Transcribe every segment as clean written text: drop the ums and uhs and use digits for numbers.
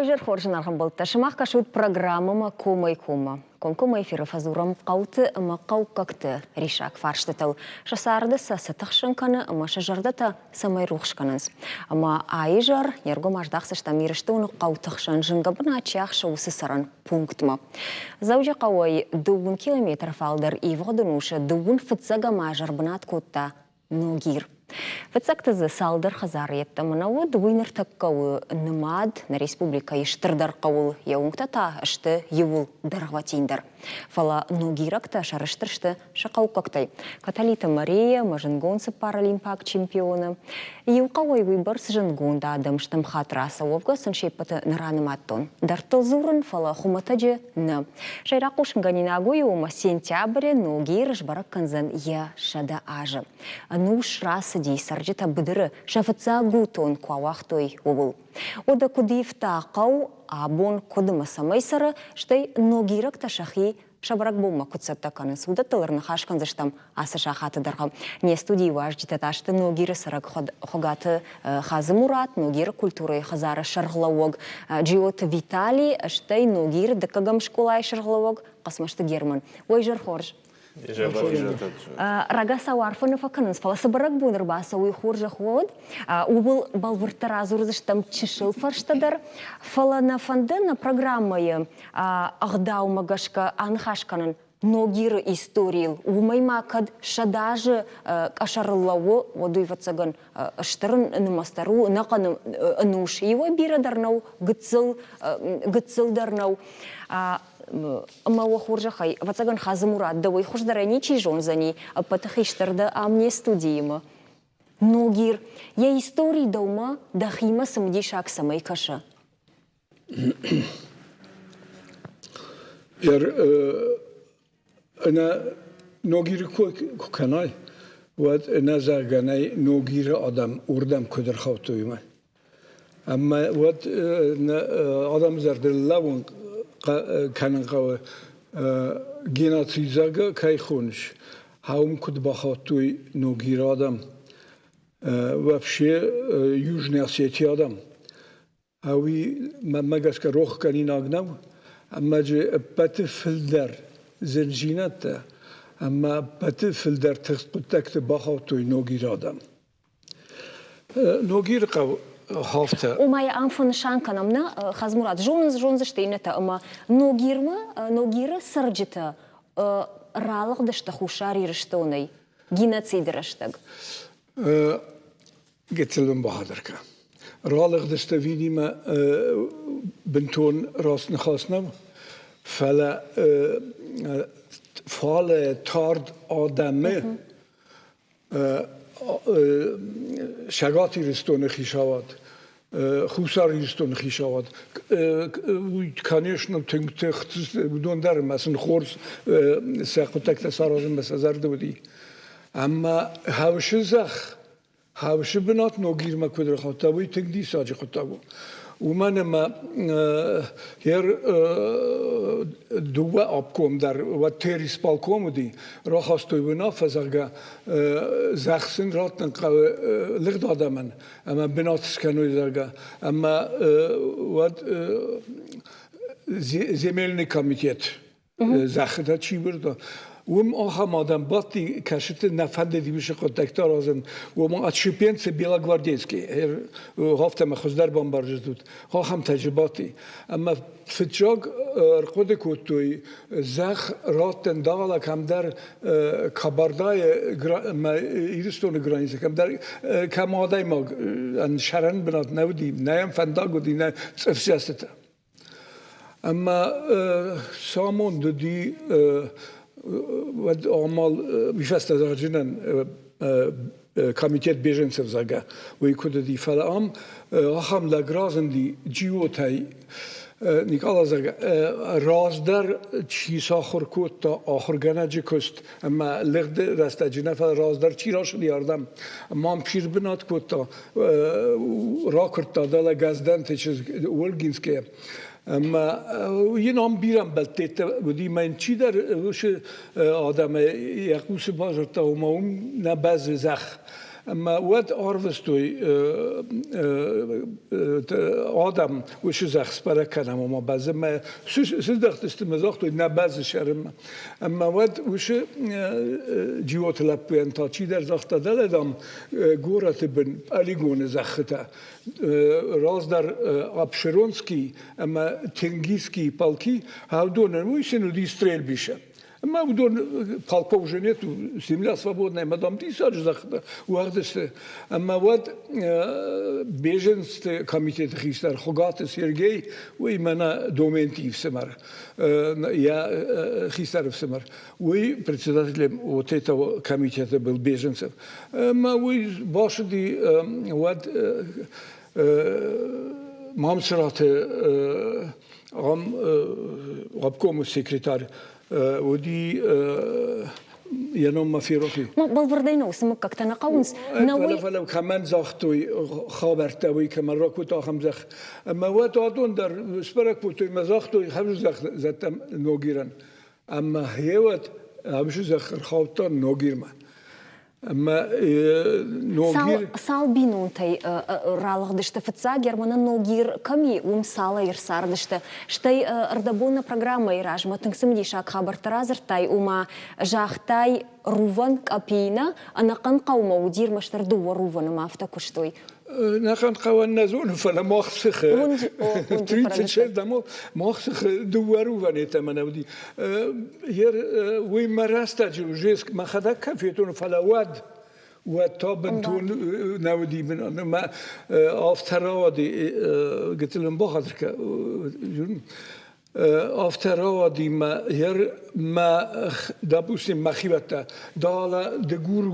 Уый зӕр хорз ӕмбӕлттӕ, сымах кӕсут программӕмӕ комӕй-коммӕ. Комкоммӕ эфиры фӕдзурӕм хъӕуты ӕмӕ хъӕуккӕгты риссаг фарстытыл. Сӕ царды сӕ цы тыхсын кӕны ӕмӕ сӕ зӕрдӕтӕ цӕмӕй рухс кӕнынц. Ӕмӕ аизӕр не ргом аздахдзыстӕм Ирыстоны хъӕуты хсӕн зынгӕ бынат чи ахсы, уыцы цӕрӕн пунктмӕ. Дзӕуджыхъӕуӕй дыууын километры фалдӕр ивгъуыд ӕнусы дыууын фыццӕгӕм аз ӕрбынат кодта Ногир. Фыццӕгты дзы цалдӕр хӕдзары йеддӕмӕ нӕ уыд, уый ныртӕккӕ у нымад нӕ республикӕйы стырдӕр хъӕуыл, йӕ уынгтӕ та сты иууыл дӕргъвӕтиндӕр. Фӕлӕ ногирӕгтӕ сӕрыстыр сты сӕ хъӕуккӕгтӕй. Каталиты Мария, ӕмӕ зындгонд цыппар олимпаг чемпионы. Иу хъӕуӕй уыйбӕрц зындгонд адӕм стӕм хатт рацӕуы, сын се ппӕты нӕ ранымадтон. Дӕрдтыл дзурын, фӕлӕ хуымӕтӕджы нӕ. Сӕйраг хъусынгӕнинаг уый у, ӕмӕ сентябры Ногир сбӕрӕг кӕндзӕн йӕ 100 азы. Ӕнус рацыди, цӕрджытӕ быдыры сӕ фыццаг гутон куы ауагътой, ууыл. Уӕдӕ куыд ивта хъӕу, абон куыд ӕмӕ цӕмӕй цӕры, стӕй ногирӕгтӕ сӕхи сӕ бӕрӕгбонмӕ куыд цӕттӕ кӕнынц, уыдӕттыл ӕрныхас кӕндзыстӕм ацы сахаты дӕргъы. Не студийы уазджытӕ та сты Ногиры цӕрӕг Хуыгаты Хадзымурат, Ногиры культурӕйы хӕдзары сӕргълӕууӕг Джиоты Витали, стӕй Ногиры дыккӕгӕм скъолайы сӕргълӕууӕг Хъӕцмӕзты Герман. Уой изӕр хорз! Рагацау арфӕ нӕ фӕкӕнынц, фӕлӕ цы бӕрӕгбон ӕрбацӕуы, уый хорзӕх уӕд. Ууыл бӕлвырддӕр радзурдзыстӕм чысыл фӕстӕдӕр. Фӕлӕ нӕ фӕнды нӕ программӕйы ӕгъдаумӕ гӕсгӕ аныхас кӕнын Ногиры историйыл. Уымӕй ма кӕд 100 азы къӕсӕрыл лӕууы, уӕд уый, ӕвӕццӕгӕн, стыр нымӕц дӕр у, ӕнӕхъӕн ӕнус. Иуӕй бирӕ дӕр нӕу, гыццыл, гыццыл дӕр нӕу. Ӕмӕ уӕ хорзӕхӕй, ӕвӕццӕгӕн, Хадзымурат, дӕуӕй хуыздӕрӕй ничи зондзӕни, ӕппӕты хистӕр дӕ ам не студиимӕ. Ногир, йӕ истори дӕумӕ дӕхимӕ цымыдисаг цӕмӕй кӕсы? Ӕнӕ Ногиры кой куы кӕнай, уӕд ӕнӕ зӕгъгӕ нӕй Ногиры адӕм уырдӕм куыд ӕрхаудтой, уымӕ. Ӕмӕ уӕд адӕмы зӕрдыл лӕууын кӕнын хъӕуы, геноцид, зӕгъгӕ, кӕй хоныс, уым куыд бахаудтой Ногиры адӕм, вообще Южный Осетийы адӕм. Ӕви мӕнмӕ гӕсгӕ рохгӕнинаг нӕу, ӕмӕ дзы ӕппӕты фылдӕр зындзинӕдтӕ ӕмӕ ӕппӕты фылдӕр тыхст хъуыддӕгты бахаудтой Ногиры адӕм. Ногиры хъӕу афтӕ. Ома йӕ ам фӕнысан кӕнӕм, нӕ, Хадзмурат, зонынц, зондзысты иннӕтӕ ӕмӕ Ногирмӕ, Ногиры цӕрджытӕ ралыгъдысты Хуссар Ирыстонӕй геноциды рӕстӕг. Гыццыл бахатыр Ралыгъдысты видимӕ бынтон раст ныхас нӕу, фӕлӕ фалӕ тард адӕмы Цӕгат Ирыстоны хицауад, Хуссар Ирыстоны хицауад, уый, конечно, тынг тыхст, уыдон дӕр ӕмӕ сын хорз сӕ хъуыддӕгтӕ саразынмӕ сӕ зӕрды уыди. Ӕмӕ хӕвсы зӕхх, хӕвсы бынат Ногирмӕ куыд рахаудта, уый тынг диссаджы хъуыддаг у. Уымӕн ӕмӕ йер дыууӕ обком дӕр, уӕд террисполком уыди, рахастой уынаффӕ, зӕгъгӕ, зӕхх сын раттын хъӕуы лыгъд адӕмӕн ӕмӕ бынат скӕной, зӕгъгӕ. Ӕмӕ уӕд земельный комитет зӕххытӕ чи вырда, уым ахӕм адӕм бадти, кӕсыты нӕ фӕндыди уыцы хъуыддӕгтӕ аразын. Уым отщепенцы белогвардейские, афтӕ хуыздӕр бамбарджытут, ахӕмтӕ дзы бадти. Ӕмӕ фыццаг ӕрхъуыды кодтой, зӕхх раттын дагъала кӕмдӕр Кабардайы ӕмӕ Ирыстоны границӕ кӕмдӕр, кӕм адӕймаг сӕрӕн бынат нӕ уыди, нӕ йӕм фӕндаг уыди, нӕ цъыфдзӕстытӕ. Ӕмӕ самонд уыди, уӕд амал уый фӕстӕ зӕгъджынӕн комитет беженцев, зӕгъгӕ, уый куыд уыди, фӕлӕ ам ахӕм лӕг разынди Джиотӕй, Никъала, зӕгъгӕ, раздӕр чи сахуыр кодта ахуыргӕнӕджы куыст ӕмӕ лыгъды рӕстӕджы нӕ, фӕлӕ раздӕр чи рацыди ардӕм, мам чи рбынат кодта, ракуырдта дӕлӕ Гӕздӕнты чызг Ольгинская. Ӕмӕ йын ам бирӕ ӕмбӕлттӕ уыди, мӕ йын чидӕр уыцы адӕмӕй йӕ хъусы базыдта, ома уым нӕ бӕззы зӕхх. Ӕмӕ уӕд арвыстой адӕм уыцы зӕхх сбӕрӕг кӕнӕм, ома бӕззы мӕ сыздӕхтысты мӕ загътой, нӕ бӕззы сӕрынмӕ. Ӕмӕ уӕд уыцы Джиоты лӕппуйӕн та чидӕр загъта, дӕлӕ, дам, горӕты бын полигоны зӕххытӕ раздӕр Апшеронский ӕмӕ Тенгизский полки уыдонӕн уый сын уыди стрельбище. Ӕмӕ уыдон полков уже нету, земля свободная, ӕмӕ дам диссаджы зӕххытӕ уагъд сты. Ӕмӕ уӕд беженцты комитеты хистӕр Хуыгаты Сергей, уый мӕнӕ Доменти ӕфсымӕр, йӕ хистӕр ӕфсымӕр, уый председателем вот этого комитета был беженцев. Ӕмӕ уый бацыди уӕд Мамсыраты ам обкомы секретарь уыди йӕ ном ма ферох и. Бӕлвырдӕй нӕ уыцы мыггӕгтӕ нӕ хъӕуынц. Фӕлӕ, фӕлӕ кӕмӕн загътой хабӕрттӕ, уый кӕмӕн ракодта ахӕм зӕхх. Ӕмӕ уӕд адон дӕр сбӕрӕг кодтой ӕмӕ загътой хӕрззӕхх зӕдтӕм Ногирӕн. Ӕмӕ гъеуӕд ӕмсы зӕхх ӕрхаудта Ногирмӕ. Ӕмӕ Ногир... Цал бинонтӕй ралыгъдысты фыццаг Германы Ногир кӕм и, уым цалӕй ӕрцардысты. Стӕй ӕрдӕбоны программӕйы размӕ тынг цымыдисаг хабӕрттӕ радзырдтай, ома загътай рувӕн къӕпийнӕ, ӕнӕхъӕн хъӕумӕ уыди ӕрмӕстдӕр дыууӕ рувӕны ма афтӕ куыстой. Ӕнӕхъӕн хъӕуӕн нӕ зоны, фӕлӕ мах сыхы 36 дамо мах сыхы дыууӕ рувӕны ӕмӕ нӕ уыди. Уый мӕ рӕстӕджы уже мӕхӕдӕг кӕм федтон, фӕлӕ уӕд уӕд та бынтон нӕ уыди мӕ афтӕ рауади гыццыл ын бахатыр Афтӕ рауади мӕ мӕ допустим, мӕхиуӕттӕ далӕ дыгур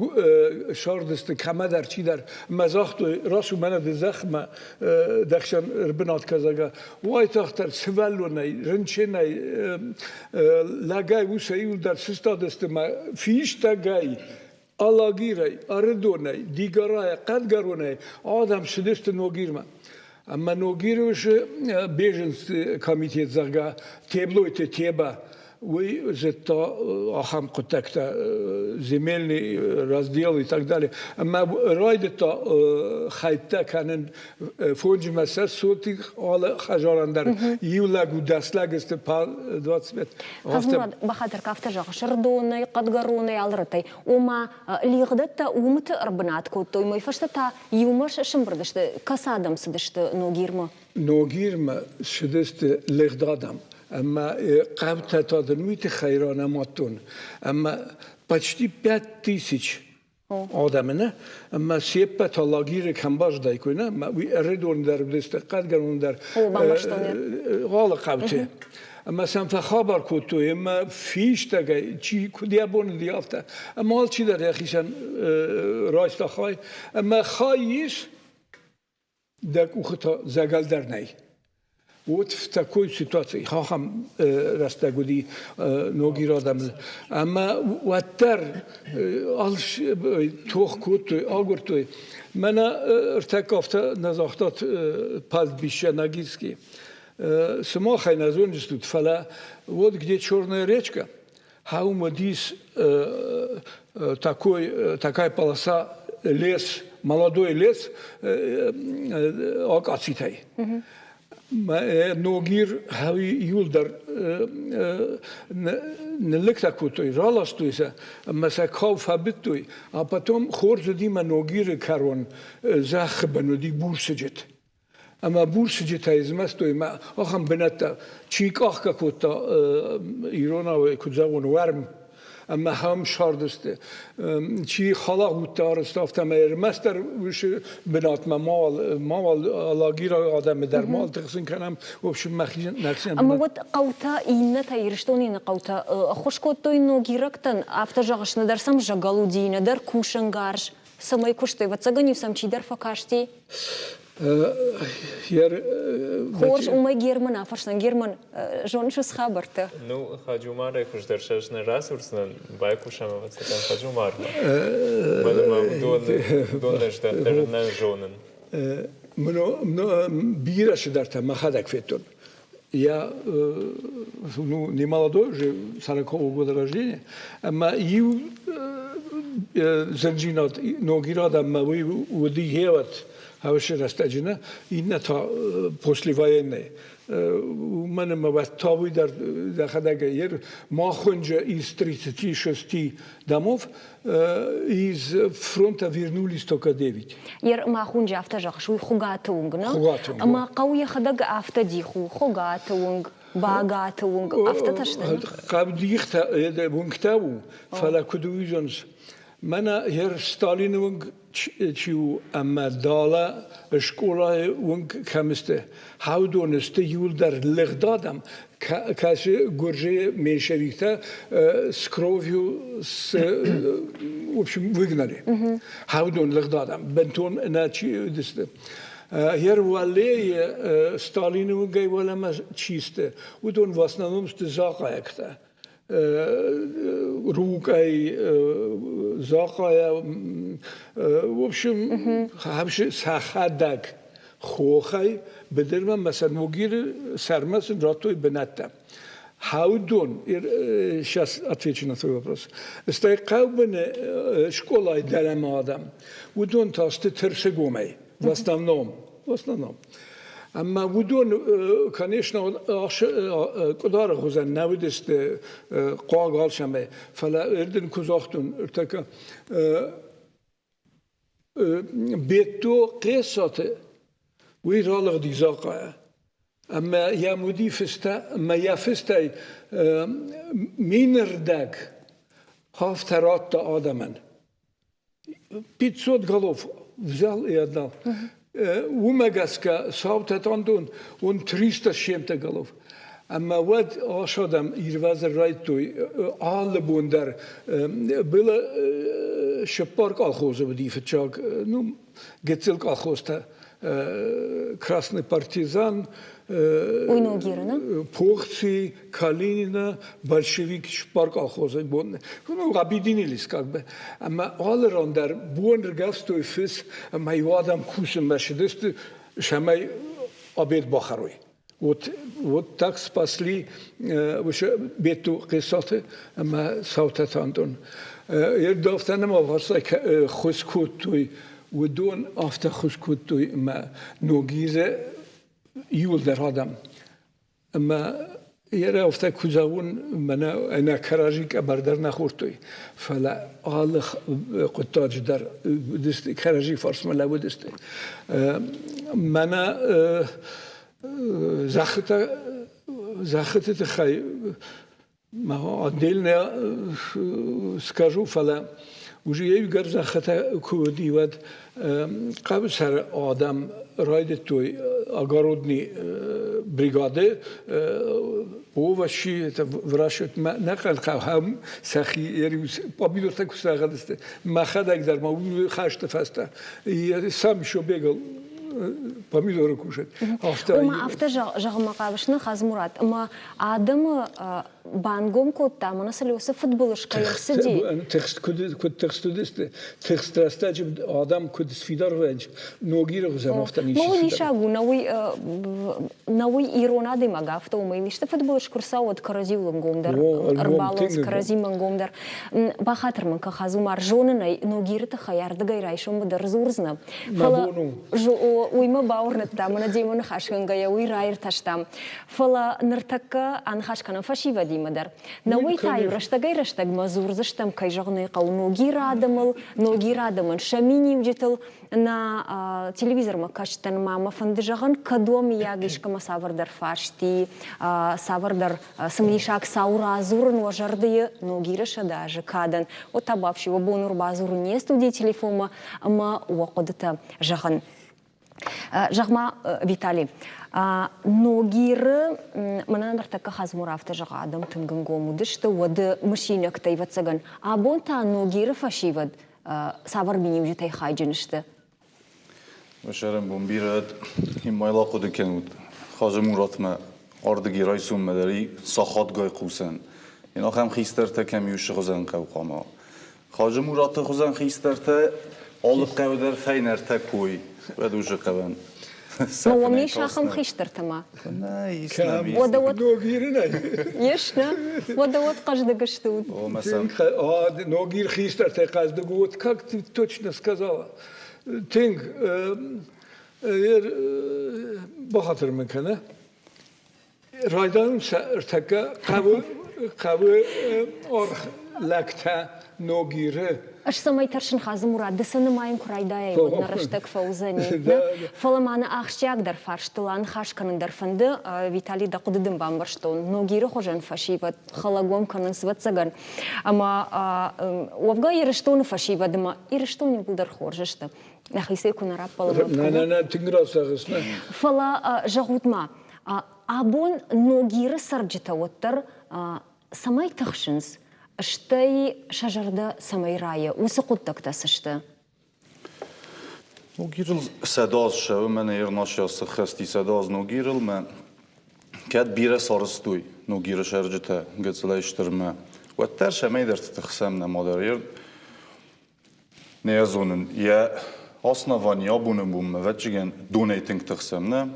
сардысты кӕмӕдӕр чидӕр мӕ загътой, рацу мӕнӕ ды зӕхмӕ дӕхсӕн ӕрбынат кӕзӕгӕ. Уайтагъддӕр сывӕллонӕй, рынчынӕй, лӕгӕй, усӕй иуылдӕр сыстадысты мӕ фистӕгӕй Алагирӕй, Ӕрыдонӕй, Дигорайӕ, Хъӕдгӕронӕй адӕм цыдысты Ногирмӕ. Ӕмӕ Ногиры уыцы беженцы комитет, зӕгъгӕ, Теблойты Теба, уый зыдта ахӕм хъуыддӕгтӕ, земельный раздел и так далее. Ӕмӕ райдыдта хӕйттӕ кӕнын фонджимӕ сӕ соты алы хӕдзарӕн дӕр. Иу лӕг у, дӕс лӕг сты, 25. Хазмурат, бахатыр, афтӕ зӕгъ, Сырдонӕй, Хъӕдгӕронӕй, алы рӕттӕй. Ома, лигъдӕттӕ уымыты ӕрбынат кодтой, мӕй фӕстӕ та иумӕ сӕмбырд сты. Кӕцы адӕм цыдысты Ногирмӕ? Ногирмӕ цыдысты лигъд адӕм. Ӕмӕ хъӕутӕ та дын уый тыххӕй ранымадтон. Ӕмӕ почти 5000 адӕмы нӕ, ӕмӕ се ппӕт Алагиры кӕм баззадаиккой, нӕ, ӕмӕ уый Ӕрыдон дӕр уыдысты, Хъӕдгӕрон дӕр, алы хъӕуты. Ӕмӕ сӕм фӕхабар кодтой, ӕмӕ фистӕгӕй, чи куыд йӕ бон уыди, афтӕ. Ӕмӕ алчидӕр йӕхицӕн райста хай. Ӕмӕ хай ис, дӕ къухы та зӕгӕл дӕр нӕй. Вот в такой ситуации ахӕм рӕстӕг уыди Ногир адӕмы. Ӕмӕ уӕддӕр тох кодтой, агуырдтой. Мӕнӕ ӕртӕккӕ афтӕ нӕ загътат пастбище Ногирский. Сымахӕй нӕ зондзыстут, фӕлӕ вот где Черная речка, хауым уыдис такой, такая полоса лес, молодой лес акъацитӕй. Ногир хауи иуылдӕр ныллыгтӕ кодтой, раластой сӕ ӕмӕ сӕ кау фӕбыдтой, а потом хорз уыди мӕ Ногиры кӕрон зӕххы бын уыди бур сыджыт. Ӕмӕ бур сыджытӕй змӕстой мӕ ахӕм бынӕттӕ, чи къахгӕ кодта иронау куыд зӕгъон, уӕрм ӕмӕ ахӕм сардысты. Чи халагъудтӕ арӕзта, афтӕмӕй ӕрмӕстдӕр уыцы бынатмӕ мауал Алагираг адӕмы дӕр мауал тыхсын кӕнӕм. В общем, мӕхи Ӕмӕ уӕд хъӕутӕ иннӕтӕ, Ирыстоны иннӕ хъӕутӕ ӕххуыс кодтой ногирӕгтӕн, афтӕ зӕгъыс, нӕдӕр сӕм зӕгӕл уыди, нӕдӕр кусӕнгарз. Цӕмӕй куыстой, ӕвӕццӕгӕн-иу сӕм чидӕр фӕкасти. Хорз, уымӕй Герман афӕрсдзӕн. Герман, зоныс цы хабӕрттӕ? Ну, Хаджумарӕй хуыздӕр сӕ ӕз нӕ радзурдзынӕн, байхъусӕм ӕвӕццӕгӕн Хаджумармӕ. Мӕн ӕмӕ уыдон ӕз дӕр нӕ зонын. Бирӕ цыдӕртӕ мӕхӕдӕг федтон. Я ну, не молодой уже, 40-го года рождения, ӕмӕ иу Зындзинад Ногир адӕммӕ уый уыди гъеуӕд хӕвсы рӕстӕджы нӕ, иннӕ та послевоенный. Уымӕн ӕмӕ уӕд та уый дӕр дӕхӕдӕг ер махуынджы из 36 домов из фронта вернулись только 9. Ер махуынджы афтӕ зӕгъыс, уый Хуыгаты уынг, нӕ? Хуыгаты уынг. Ӕмӕ хъӕу йӕхӕдӕг афтӕ дих у, Хуыгаты уынг, Багаты уынг, афтӕтӕ сты? Хъӕвдихтӕ уынгтӕ у, фӕлӕ куыд уыйзоныс, мӕнӕ ер Сталины уынг чи у ӕмӕ далӕ скъолайы уынг кӕм сты, хӕудоны сты иуылдӕр лыгъд адӕм, кӕцы гуырдзыйы меньшевиктӕ с кровью с, в общем, выгнали. Хӕудон лыгъд адӕм, бынтон нӕ чи уыдысты. Йе руалейы Сталины уынгӕй уӕлӕмӕ чи сты, уыдон в основном сты захъайӕгтӕ. Рукъӕй, Захъайӕ, в общем, сӕхӕдӕг хохӕй быдырмӕ мӕ сӕ Ногиры сӕрмӕ сын радтой бынӕттӕ. Хӕудон, сейчас отвечу на твой вопрос. Стӕй хъӕубыны скъолайы дӕлӕмӕ адӕм, уыдон та сты Тырсыгомӕй. В основном, в основном. Ӕмӕ уыдон, конечно, къуыдары хуызӕн нӕ уыдысты хъуаг алцӕмӕй, фӕлӕ дын куы загътон, ӕртӕккӕ Бетто Хъесаты уый ралыгъди Захъайӕ. Ӕмӕ йӕм уыди фыстӕ, ӕмӕ йӕ фыстӕй минырдӕг хафтӕ радта адӕмӕн. 500 голов взял и отдал. Уымӕ гӕсгӕ Саутӕтандон он 300 с чем-то голов. Ӕмӕ уӕд ас адӕм ирвӕзын райдтой алы бон дӕр. Было цыппар колхозы уыди фыццаг, ну, гыццыл колхозтӕ. Красный партизан, Уый Ногиры, нӕ? Похци, Калинина, большевик цыппар колхозы бон. Ну, объединились как бы. Ӕмӕ алы ран дӕр бон ргӕвстой фыс, ӕмӕ иу адӕм кусынмӕ цыдысты, цӕмӕй обед бахӕрой. Вот, вот так спасли Бету Хъесаты ӕмӕ Саутӕтандон. Ердофтӕ нӕма фарстай ххуыс кодтой, уыдон афтӕ ххуыс кодтой ӕмӕ Ногиры иуылдӕр адӕм. Ӕмӕ йӕ афтӕ куы зӕгъон, мӕнӕ ӕнӕ кӕрӕдзи къӕбӕр дӕр нӕ хордтой, фӕлӕ алы хъуыддаджы дӕр уыдысты, кӕрӕдзи фарсмӕ лӕууыдысты. Мӕнӕ зӕххытӕ, зӕххыты тыххӕй отдельно скажу, фӕлӕ уже иугӕр зӕххытӕ куы уыди, уӕд хъӕбысӕры адӕм райдыдтой огородный бригады овощи это выращивать нӕ хъӕлхъӕу сӕхи помидортӕ куы срӕгъӕдысты мӕхӕдӕг дӕр ма хӕсты фӕстӕ сам еще бегал помидоры кушать. Афтӕ афтӕ зӕгъынмӕ хъавыс нӕ Хадзымурат ӕмӕ адӕмы бангом кодта, мӕнӕ сыл уыцы фыдбылыз кӕй ӕрцыди. Тыхст куыд тыхст уыдысты, тыхст рӕстӕджы адӕм куыд сфидар вӕййынц, Ногиры хуызӕн афтӕ ничи Ну, диссаг у, нӕ уый ирон адӕймаг афтӕ у, ӕмӕ исты фыдбылыз куы рцӕуа, уӕд кӕрӕдзиуыл ӕнгомдӕр ӕрбалӕууынц, кӕрӕдзимӕ ӕнгомдӕр. Бахатыр мын кӕ, Хадзумар, зонын ӕй, Ногиры тыххӕй ардыгӕй райсоммӕ дӕр дзурдзынӕ. Фӕлӕ уый мӕ бауырныдта, мӕнӕ демӕ ныхасгӕнгӕйӕ уый раиртӕстам. Фӕлӕ ныртӕккӕ аныхас кӕнӕм фӕсивӕдимӕ дӕр. Нӕ уый та-иу рӕстӕгӕй-рӕстӕгмӕ дзурдзыстӕм, кӕй зӕгъын ӕй хъӕуы, Ногиры адӕмыл, Ногиры адӕмӕн сӕ миниуджытыл. Нӕ телевизормӕ кӕсдтӕн ма мӕ фӕнды зӕгъын, кӕд уӕ мыййаг искӕмӕ цавӕрдӕр фарсти, цавӕрдӕр цымыдисаг цау радзурын уӕ зӕрдыйы Ногиры 100 азы кадӕн, уӕд та бафси уӕ бон ӕрбадзурын не студийы телефонмӕ ӕмӕ уӕ хъуыдытӕ зӕгъын. Зӕгъ-ма, Витали, Ногиры мӕнӕ ныртӕккӕ Хадзымур афтӕ зӕгъы, адӕм тынг ӕнгом уыдысты, уӕды мысинӕгтӕ, ӕвӕццӕгӕн. Абон та Ногиры фӕсивӕд цавӕр миниуджытӕй хайджын сты? Сӕрӕнбон бирӕ имайла хъуыды кӕнут. Хадзымуратмӕ ардыги райсоммӕ дӕр и сахатгай хъусӕн. Ин ахӕм хистӕртӕ кӕм иу хуызӕн хъӕу хъуамӕ. Хаджи-Мураты хуызӕн хистӕртӕ алы хъӕуы дӕр фӕйнӕртӕ кой, уӕд уже хъӕуӕн. Уым ис ахӕм хистӕртӕ ма? Уӕдӕ уӕд Ногиры нӕй. Ис, нӕ? Уӕдӕ уӕд хъӕздыг стут. Ногир хистӕртӕй хъӕздыг вот как ты точно сказала. Тынг бахатыр мын кӕны. Райдайын сӕ ӕртӕккӕ хъӕуы, хъӕуы аргъ лӕгтӕ Ногиры. Ӕз цӕмӕй тӕрсын, Хадзымурат, ды сӕ нымайын куы райдайай, уӕд нӕ рӕстӕг фӕуыдзӕни. Фӕлӕ ма нӕ ахсджиагдӕр фарстыл аныхас кӕнын дӕр фӕнды. Витали, дӕ хъуыды дын бамбӕрстон. Ногиры хуызӕн фӕсивӕд хӕлӕгом кӕнынц, ӕвӕццӕгӕн. Ӕмӕ уӕвгӕ Ирыстоны фӕсивӕдмӕ Ирыстон иууылдӕр хорз сты. Нӕхицӕй куы нӕ раппӕлӕм. Нӕ, нӕ, нӕ, тынг раст зӕгъыс, нӕ. Фӕлӕ зӕгъут-ма, Абон Ногиры цӕрджытӕ уӕддӕр цӕмӕй тыхсынц, стӕй сӕ зӕрдӕ цӕмӕй райы, уыцы хъуыддӕгтӕ цы сты? Ногирыл 100 аз ссӕуы, мӕнӕ Ернасиа сыххӕсти 100 аз Ногирыл, мӕ кӕд бирӕ сарӕзтой Ногиры сӕрджытӕ гыццылӕй стырмӕ, уӕддӕр сӕмӕйдӕрты тыхсӕм нӕма дӕр. Нӕ зонын, йӕ основани абоны бонмӕ, ӕвӕццӕгӕн, донӕй тынг тыхсӕм, нӕ?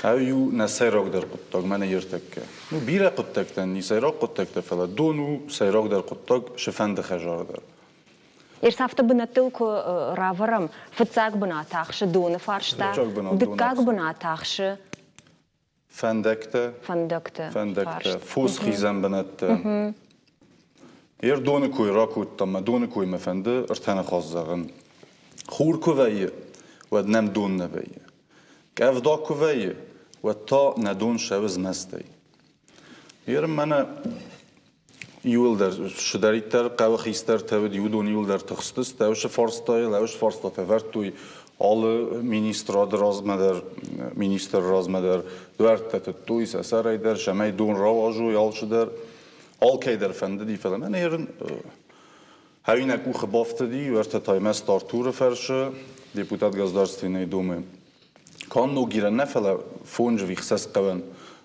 Ай у нӕ сӕйрагдӕр хъуыддаг, мӕнӕ ӕртӕккӕ. Ну, бирӕ хъуыддӕгтӕн не сӕйраг хъуыддӕгтӕ, фӕлӕ дон у сӕйрагдӕр хъуыддаг сыфӕнды хӕдзары дӕр. Ерсӕфты бынӕттыл куы равӕрӕм, фыццаг бынат ахсы доны фарста, дыккаг бынат ахсы Фӕндӕгтӕ, фӕндӕгтӕ, фӕндӕгтӕ, фосхизӕн бынӕттӕ. Ер доны кой ракодтам, мӕ доны кой мӕ фӕнды ӕртӕ ныхас зӕгъын. Хур куы вӕййы, уӕд нӕм дон нӕ вӕййы. Къӕвда куы вӕййы, уӕд та нӕ дон сӕвы змӕстӕй. Ер мӕнӕ Иуылдӕр, цыдӕриддӕр хъӕуы хистӕртӕ уыди, уыдон иуылдӕр тыхстысты, ӕвсы фарстайыл, ӕвсы фарстатӕ вӕрдтой алы министрады размӕ дӕр, министры размӕ дӕр, дуӕрттӕ тыдтой сӕ сӕрӕй дӕр, цӕмӕй дон рауазой алцыдӕр. Алкӕй дӕр фӕндыди, фӕлӕ мӕнӕ ерын ӕви нӕ къухы бафтыди, уӕртӕ Таймӕзты Артуры фӕрсы, депутат Государственной Думы. Канд Ногирӕн нӕ, фӕлӕ фондз ӕви хсӕз хъӕуӕн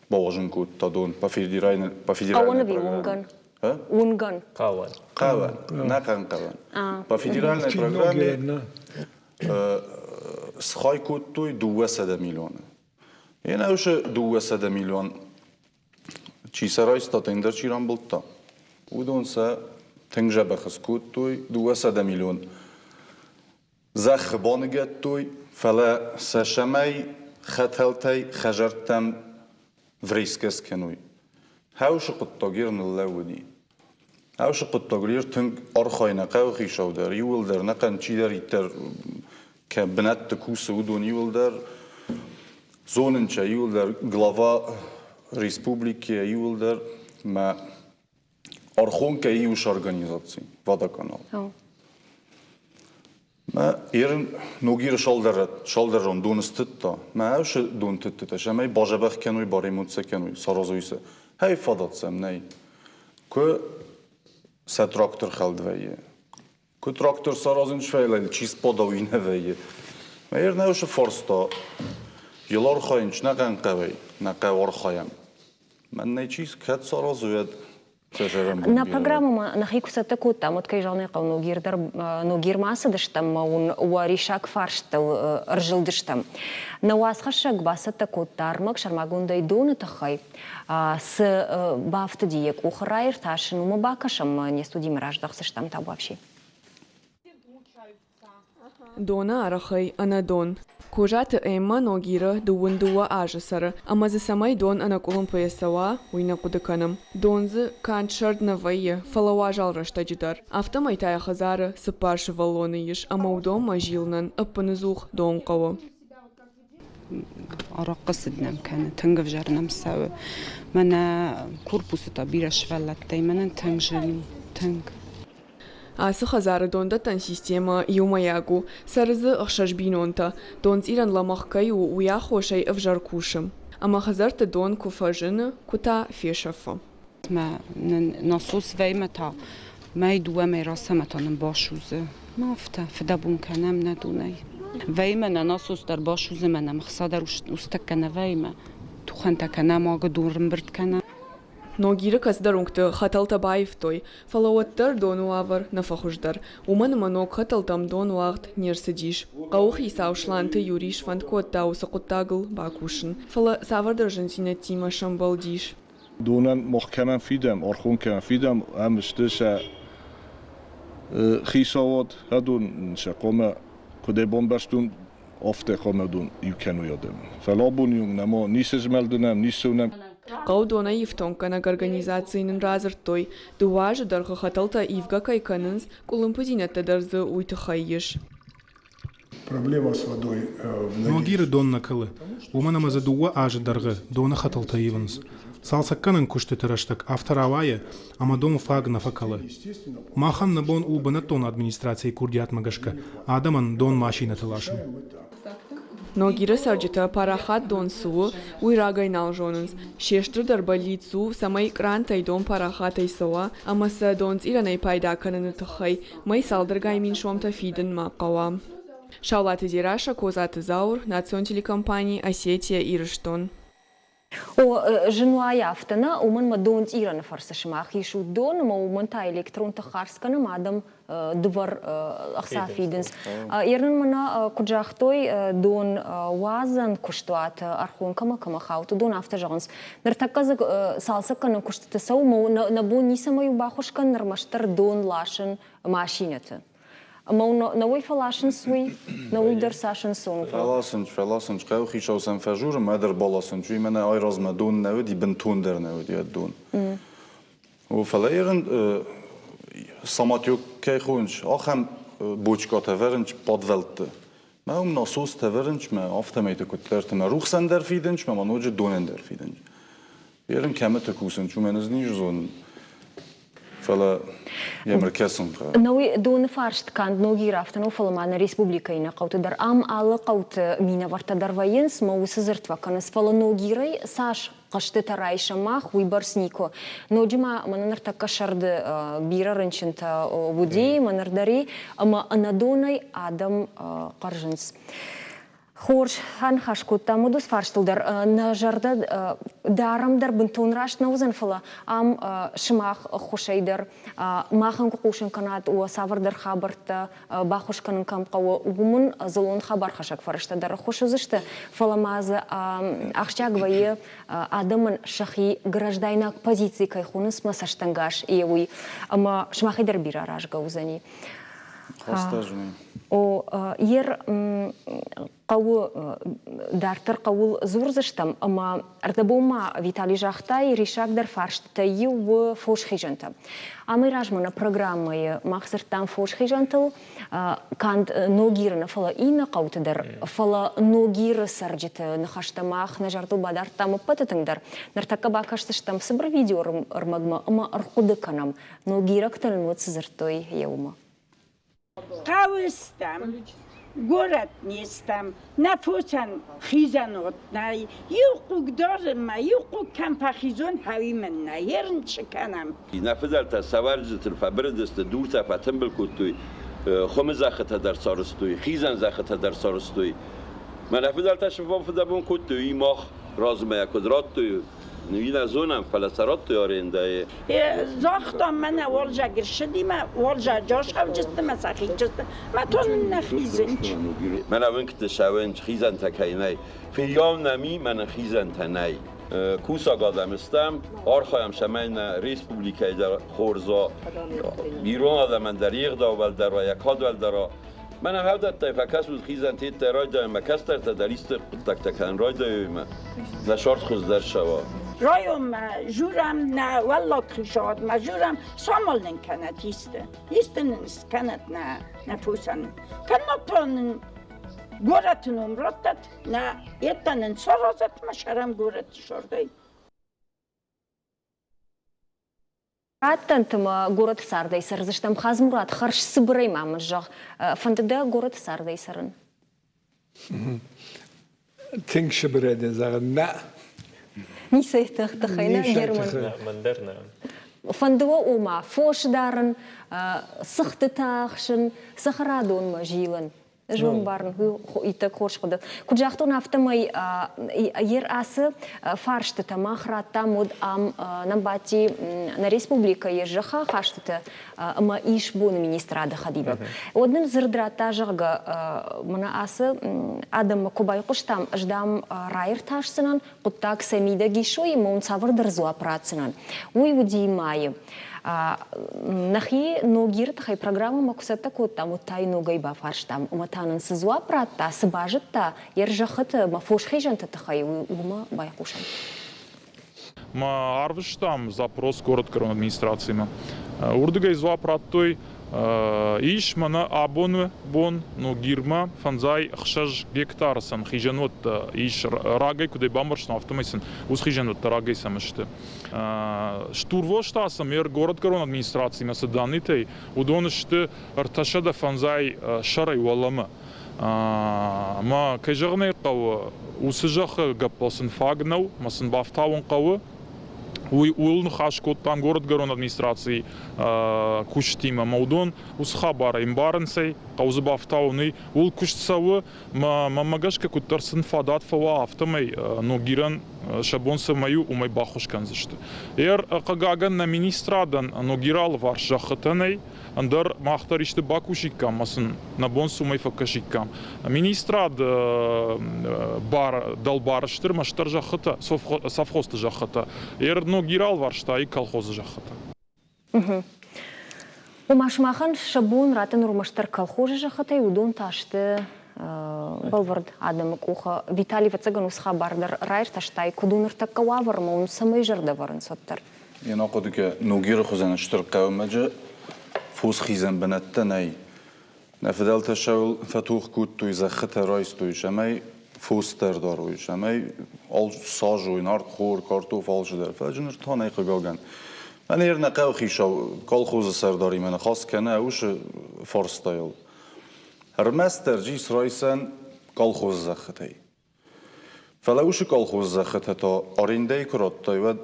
бауазын кодта дон по федеральной по федеральной программе. Уынгӕн. Хъӕуӕн. Хъӕуӕн, нӕ хъӕн хъӕуӕн. По федеральной программе схай кодтой 200 миллионы. Енӕусы 200 миллион чи сӕ райста, ӕндӕр чи рамбылдта, уыдон сӕ тынг дзӕбӕх скодтой 200 миллион Зӕххы баныгӕдтой, фӕлӕ сӕ цӕмӕй хӕтӕлтӕй хӕдзӕрттӕм врезкӕ скӕной. Хӕусы хъуыддаг ир ныллӕууыди. Хӕусы хъуыддаг ир тынг архайы нӕ хъӕуыхицау дӕр, иууылдӕр нӕхъӕн чидӕриддӕр кӕ бынӕтты кусы, уыдон иууылдӕр зонынчӕ, иууылдӕр глава республики иууылдӕр мӕ Архонкӕ иу организаци, водоканал. Мӕ ерын Ногиры салдӕрон дон стыдта. Мӕ ӕвсы дон тыдтытӕ, сӕмӕй базӕбӕх кӕной, баремонт кӕной, саразой сӕ. Хӕй фадат сӕм нӕй. Куы сӕ трактор хӕлд вӕййы, куы трактор саразын сфӕйлайы, чи спада, уый нӕ вӕййы. Мӕ ер нӕ усы фарста, йыл архайын нӕ хъӕуӕй, нӕ хъӕу архайӕм. Мӕнӕ чи кӕд саразы, уӕд Нӕ программӕмӕ нӕхи куы цӕттӕ кодтам, уӕд кӕй зӕгъын ӕй хъӕуы, Ногир дӕр Ногирмӕ ацыдыстӕм ӕмӕ уын уӕ риссаг фарстыл ӕрзылдыстӕм. Нӕ уацхӕссӕг бацӕттӕ кодта ӕрмӕг сӕрмагондӕй доны тыххӕй. Цы бафтыди йӕ къухы раиртасын, уымӕ бакӕсӕм ӕмӕ не студимӕ раздӕхдзыстӕм табуафси. Доны арӕхӕй ӕнӕдон. Козаты Эммӕ Ногиры 22 азы цӕры ӕмӕ дзы цӕмӕй дон ӕнӕкъуылымпыйӕ цӕуа, уый нӕ хъуыды кӕны. Дон дзы канд сӕрд нӕ вӕййы, фӕлӕ уазал рӕстӕджы дӕр. Афтӕмӕй та йӕ хӕдзары цыппар сывӕллоны ис ӕмӕ уыдонмӕ зилынӕн ӕппыныдзух дон хъӕуы. Арахъхъы цыд нӕм кӕны, тынг ӕвзӕр нӕм цӕуы. Мӕнӕ корпусы та бирӕ сывӕллӕттӕй, мӕнӕн тынг зын у, тынг. Ацы хӕдзары дондӕттӕн системӕ иумӕйаг у. Цӕры дзы ӕхсӕз бинонтӕ. Донцъирӕн лӕмӕгъ кӕй у, уый аххосӕй ӕвзӕр кусы. Ӕмӕ хӕдзӕртты дон куы фӕзыны, куы та фесӕфы. Мӕ нын насос вӕймӕ та мӕй дыууӕ мӕй рацӕмӕ та нын басудзы. Ма афтӕ фыдӕбон кӕнӕм нӕ донӕй. Вӕймӕ нӕ насос дӕр басудзы, мӕ нӕм ӕхца дӕр устӕг кӕнӕ вӕймӕ. Тухӕнтӕ кӕнӕм, агы дон рымбырд кӕнӕм. Ногиры кӕцыдӕр уынгты хӕтӕлтӕ баивтой, фӕлӕ уӕддӕр доны уавӕр нӕ фӕхуыздӕр, уымӕн ӕмӕ ног хӕтӕлтӕм дон уагъд не рцыдис. Хъӕуы хицау Сланты Юрий сфӕнд кодта уыцы хъуыддагыл бакусын, фӕлӕ цавӕрдӕр зындзинӕдтимӕ сӕмбӕлдис. Донӕн мах кӕмӕн фидӕм, Орхон кӕмӕн фидӕм, ам сты сӕ хицауад, адон сӕ хъуамӕ куыдӕй бамбӕрстон, афтӕ хъуамӕ уыдон иу кӕной адӕмы. Фӕлӕ абоны онг нӕма ницы змӕлды нӕм, ницы уынӕм. Хъӕу донӕй ифтонггӕнӕг организацийы нын радзырдтой, дыууӕ азы дӕргъы хӕтӕлтӕ ивгӕ кӕй кӕнынц, къуылымпыдзинӕдтӕ дӕр дзы уый тыххӕй ис. Ногиры дон нӕ кӕлы, уымӕн ӕмӕ дзы дыууӕ азы дӕргъы доны хӕтӕлтӕ ивынц. Цалцӕггӕнӕн куыстыты рӕстӕг афтӕ рауайы, ӕмӕ дон фаг нӕ фӕкӕлы. Махӕн нӕ бон у бынӕттон администрацийы курдиатмӕ гӕсгӕ адӕмӕн дон машинӕты ласын. Ногиры цӕрджытӕ парахат дон цы у, уый рагӕй нал зонынц. Се стырдӕр бӕллиц у, цӕмӕй кърантӕй дон парахатӕй цӕуа ӕмӕ сӕ донцъирӕнӕй пайда кӕныны тыххӕй мӕй цалдӕргай мин сомтӕ фидын ма хъӕуа. Саулаты Дзерассӕ, Козаты Зауыр, национ телекомпани «Осетия-Ирыстон». О, зын уайы афтӕ нӕ, уымӕн мӕ донцъирӕны фӕрцы сымах исут дон, ӕмӕ уымӕн та электрон тых хардз кӕнӕм, адӕм дывӕр ӕхца фидынц. Ерын мӕнӕ куыд загътой, дон уадзӕн куыстуаты Архонкӕмӕ кӕмӕ хауд, уыдон афтӕ зӕгъынц. Ныртӕккӕ дзы цалцӕггӕнӕн куыстыты цӕуы, нӕ бон ницӕмӕй у баххуыс кӕнын, ӕрмӕстдӕр дон ласын машинӕты. Ӕмӕ нӕ уый фӕласынц уый, нӕ уый дӕр цас ӕнцон у. Фӕласынц, фӕласынц. Хъӕуыхицау сӕм фӕжуры, мӕ дӕр баласынц. Уый мӕнӕ айразмӕ дон нӕ уыди, бынтондӕр нӕ уыди ӕд дон. О, фӕлӕ ерын самотек кӕй хонынц, ахӕм бочкатӕ вӕрынц подвӕлтты. Мӕ уым насостӕ вӕрынц, мӕ афтӕмӕйты куыддӕрты мӕ рухсӕн дӕр фидынц, мӕ ма ноджы донӕн дӕр фидынц. Ерын кӕмыты кусынц, уымӕн ӕз низ зонын. Фӕлӕ йӕм ӕркӕсын хъӕуы. Науи доны фарст канд Ногир афтӕ нӕу, фӕлӕ ма нӕ республикӕйы нӕ хъӕуты дӕр. Ам алы хъӕуты минӕвӕрттӕ дӕр вӕййынц, мӕ уыцы дзырд фӕкӕнынц. Фӕлӕ Ногирӕй цас хъӕстытӕ райсӕм мах, уыйбӕрц никуы. Ноджы ма мӕнӕ ныртӕккӕ сӕрды бирӕ рынчынтӕ уыди, мӕнӕ дӕр и, ӕмӕ ӕнӕдонӕй адӕм хъӕрзынц. Хорз аныхас кодтам уыцы фарстыл дӕр. Нӕ зӕрдӕ дарӕм дӕр бынтон раст нӕ уыдзӕн, фӕлӕ ам сымах ӕххуысӕй дӕр махӕн куы хъусын кӕнат, уӕ цавӕрдӕр хабӕрттӕ баххуыс кӕнын кӕм хъӕуы, уым дзыллон хабархӕссӕг фӕрӕзтӕ дӕр ӕххуыс уыдзысты, фӕлӕ ма дзы ахсджиаг вӕййы адӕмӕн сӕхи граждайнаг позици кӕй хонынц мӕ цӕстӕнгас, е уый. Ӕмӕ сымахӕй дӕр бирӕ аразгӕ уыдзӕни. О, ер хъӕуы дарддӕр хъӕуыл дзурдзыстӕм ӕмӕ ӕрдӕбон ма Виталий загътай, риссагдӕр фарстытӕй иу у фосхизӕнтӕ. Амӕй размӕ нӕ программӕйы мах дзырдтам фосхизӕнтыл канд Ногиры нӕ, фӕлӕ иннӕ хъӕуты дӕр. Фӕлӕ Ногиры цӕрджыты ныхӕстӕ мах нӕ зӕрдыл бадардтам ӕппӕты тынгдӕр. Ныртӕккӕ бакӕсдзыстӕм цыбыр видеоӕрмӕгмӕ ӕмӕ ӕрхъуыды кӕнӕм, Ногирӕгтӕ нын уӕд цы дзырдтой еумӕ? Хъӕуы стӕм, горӕт не стӕм, нӕ фосӕн хизӕнуат нӕй. Иу хъуг дарынмӕ, иу хъуг кӕм фӕхизон, хауимӕ нӕ ерынчы кӕнӕм. Нӕ фыдӕлтӕ сӕвӕрджытыл фӕбырыдысты, дуртӕ фӕтымбыл кодтой, хуымы зӕххытӕ дӕр сарӕзтой, хизӕн зӕххытӕ дӕр сарӕзтой. Мӕнӕ фыдӕлтӕ фыдӕбон кодтой, уый мах размӕ куыд радтой, Уый нӕ зонӕм, фӕлӕ сӕ радтой арендӕйы. Загътам, мӕнӕ уалзӕг ӕрцыди мӕ уалзӕджы асхауджысты мӕ сӕхиджысты, мӕ тон нӕ хизынч. Мӕнӕ уынгты цӕуынц, хизӕнтӕ кӕй нӕй. Фыййау нӕм и, мӕнӕ хизӕнтӕ нӕй. Кусӕг адӕм стӕм, архайӕм, цӕмӕй нӕ республикӕйы дӕр хорз уа, ирон адӕмӕн дӕр йе гъдау уӕлдӕр уа, йӕ кад уӕлдӕр уа. Мӕнӕ хӕвдӕттӕй фӕкӕсут хизӕнтеттӕ райдайӕм, мӕ кӕстӕртӕ дӕр исты хъуыддӕгтӕ кӕнын райдайой мӕ нӕ сӕрд хуыздӕр сӕуа. Районмӕ журам, нӕ уӕллаг хицауадмӕ журам, самал нын кӕнӕт исты. Исты нын скӕнӕт нӕ, нӕ фосӕн. Кӕннод та нын горӕты ном раттӕт, нӕ йедтӕ нын саразӕт мӕ сӕрӕм горӕты сӕрдӕй. Раттӕнты ма горӕты цардӕй цӕрдзыстӕм. Хадзымурат, хӕрз цыбырӕй ма мын зӕгъ, фӕнды дӕ горӕты цардӕй цӕрын? Тынг сыбырӕй дын зӕгъын, нӕ. Ницӕй тыххӕй нӕ, Герман? Мӕн дӕр нӕ. Фӕнды уӕ ома фос дарын, цыхтытӕ ахсын, цӕхӕрадонмӕ зилын? Ӕз уым барын, уый иттӕг хорз хъуыды. Куыд загътон, афтӕмӕй ер ацы фарстытӕ мах радтам, уӕд ам нӕм бадти нӕ республикӕйы зӕххы ахастыты ӕмӕ исбоны министрады хӕдивӕг. Уӕд нын дзырд радта, зӕгъгӕ, мӕнӕ ацы адӕммӕ куы байхъуыстам, ӕз дам раиртасдзынӕн, хъуыддаг сӕ мидӕг исой ӕмӕ уын цавӕрдӕр дзуапп ратдзынӕн. Уый уыди майы. Нӕхи Ногиры тыххӕй программӕмӕ куы цӕттӕ кодтам, уӕд та йын ногӕй бафарстам, ӕмӕ та нын цы дзуапп радта, цы базыдта йе рзӕххыты ӕмӕ фосхизӕнты тыххӕй, уымӕ байхъусӕм. Ма арвыстам запрос городгӕрон администрацимӕ. Уырдыгӕй дзуапп радтой, ис мӕнӕ абоны бон Ногирмӕ 56 гектары сын хизӕнуӕттӕ ис. Рагӕй куыдӕй бамбӕрстам, афтӕмӕй сын уыцы хизӕнуӕттӕ рагӕй сӕм сты. Стурвос та сӕм городгӕрон администрацимӕ цы даннытӕй, уыдон сты 305 сӕрӕй уӕлӕмӕ. Мӕ, кӕй зӕгъын ӕй хъӕуы, уыцы зӕххы гӕппыл сын фаг нӕу, мӕ сын бафтауын хъӕуы. Уый ууыл ныхас кодтам городгӕрон администрацийы кусджытимӕ, ӕмӕ уыдон уыцы хабар ӕмбарынц ӕй, хъӕуы дзы бафтауын, уый ууыл куыст цӕуы. Мӕнмӕ гӕсгӕ, куыддӕр сын фадат фӕуа, афтӕмӕй Ногирӕн сӕ бон цӕмӕй у, уымӕй баххуыс кӕндзысты. Хъыгагӕн, нӕ министрадӕн Ногиры алыварс зӕххытӕ нӕй, ӕндӕр мах дӕр исты бакусиккам ӕмӕ сын нӕ бон цы уымӕй фӕкӕсиккам. Министрад бар дӕлбар сты ӕрмӕстдӕр зӕххытӕ, совхозты зӕххытӕ. Ногиры алыварс та и колхозы зӕххытӕ. Ома сымахӕн сӕ бон раттын ӕрмӕстдӕр колхозы зӕххытӕй, уыдон та сты бӕлвырд адӕмы къухы. Виталий, ӕвӕццӕгӕн, уыцы хабар дӕр раиртӕстай, куыд у ныртӕккӕ уавӕрмӕ, уым цӕмӕй зӕрдӕ вӕрынц уӕддӕр? Йе нахъуыдыгӕ Ногиры хуызӕн стыр хъӕумӕджы фосхизӕн бынӕттӕ нӕй. Нӕ фыдӕлтӕ сӕуыл фӕтох кодтой, зӕххытӕ райстой, цӕмӕй фос дӕр дарой, цӕмӕй сажой, нартхор, картоф, алчидӕр. Фӕлӕ ныр та нӕй, хъыгагӕн. Мӕнӕ нӕ хъӕуы колхозы сӕрдаримӕ ныхас кӕны уыцы фарстайыл. Ӕрмӕстдӕр ис райсӕн колхозы зӕххытӕй. Фӕлӕ уыцы колхозы зӕххытӕ та арендӕйы куы радтай, уӕд...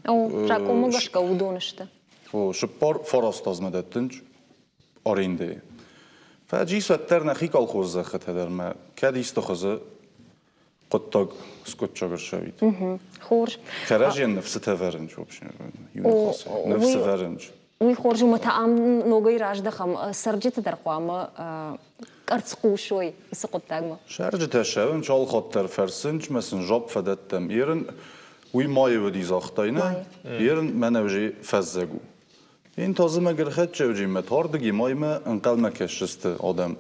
О, закъонмӕ гӕсгӕ уыдон сты. О, цыппар фараст азмӕ дӕттынц арендӕйы. Фӕлӕ ис уӕддӕр нӕхи колхозы зӕххытӕ дӕр мӕ кӕд исты хуызы хъуыддаг скъуыддзаг ӕрцӕуид. Хорз. Кӕрӕдзийӕн ныфсытӕ вӕрынц, в общем, иу ныхасӕй. Ныфс вӕрынц. Уый хорз у, ӕмӕ та ам ногӕй раздӕхӕм. Цӕрджыты дӕр хъуамӕ къӕрцхъус уой уыцы хъуыддагмӕ. Цӕрджытӕ ссӕуынц алхатт дӕр фӕрсынц мӕ сын жуапп фӕдӕттӕм. Ерын уый майы уыди, загътай нӕ? Ерын мӕнӕ уже фӕззӕг у. Ин та зымӕг ӕрхӕццӕ мӕ тардыги маймӕ ӕнхъӕлмӕ кӕсдзысты адӕм.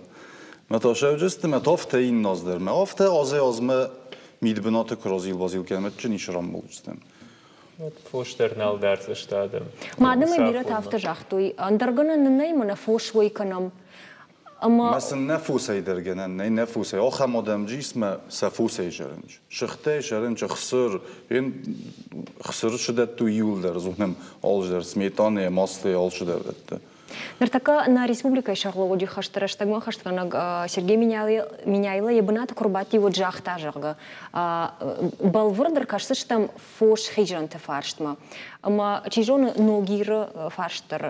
Мӕ та сӕуджысты, мӕ та афтӕ инназ дӕр. Мӕ афтӕ азӕй-азмӕ мидбынаты куы разил-базил кӕнӕм, ӕдджын ис рамбулдзыстӕм. Фос дӕр нал дардзысты адӕм. Мадӕмӕ бирӕтӕ афтӕ загътой, ӕндӕр гӕнӕн нын нӕй, мӕнӕ фос уӕй кӕнӕм. Ӕмӕ Мӕ сын нӕ фосӕй дӕр гӕнӕн нӕй, нӕ фосӕй. Ахӕм адӕм джисмӕ сӕ фосӕй зӕрынч. Сыгъдтӕй зӕрынч, ӕхсыр. Ен хсыр сыдӕттой иуылдӕр, зонӕм, алчидӕр сметанӕ, маслӕ алчидӕр дӕтты. Ныртӕккӕ нӕ республикӕйы сӕргълӕууӕджы хӕсты рӕстӕгмӕ хӕстгӕнӕг Сергей Меняйло йӕ бынаты куы рбадти, уӕд загъта, зӕгъгӕ, бӕлвырд ӕркӕсдзыстӕм фосхизӕнты фарстмӕ. Ӕмӕ, чи зоны, Ногиры фарст дӕр,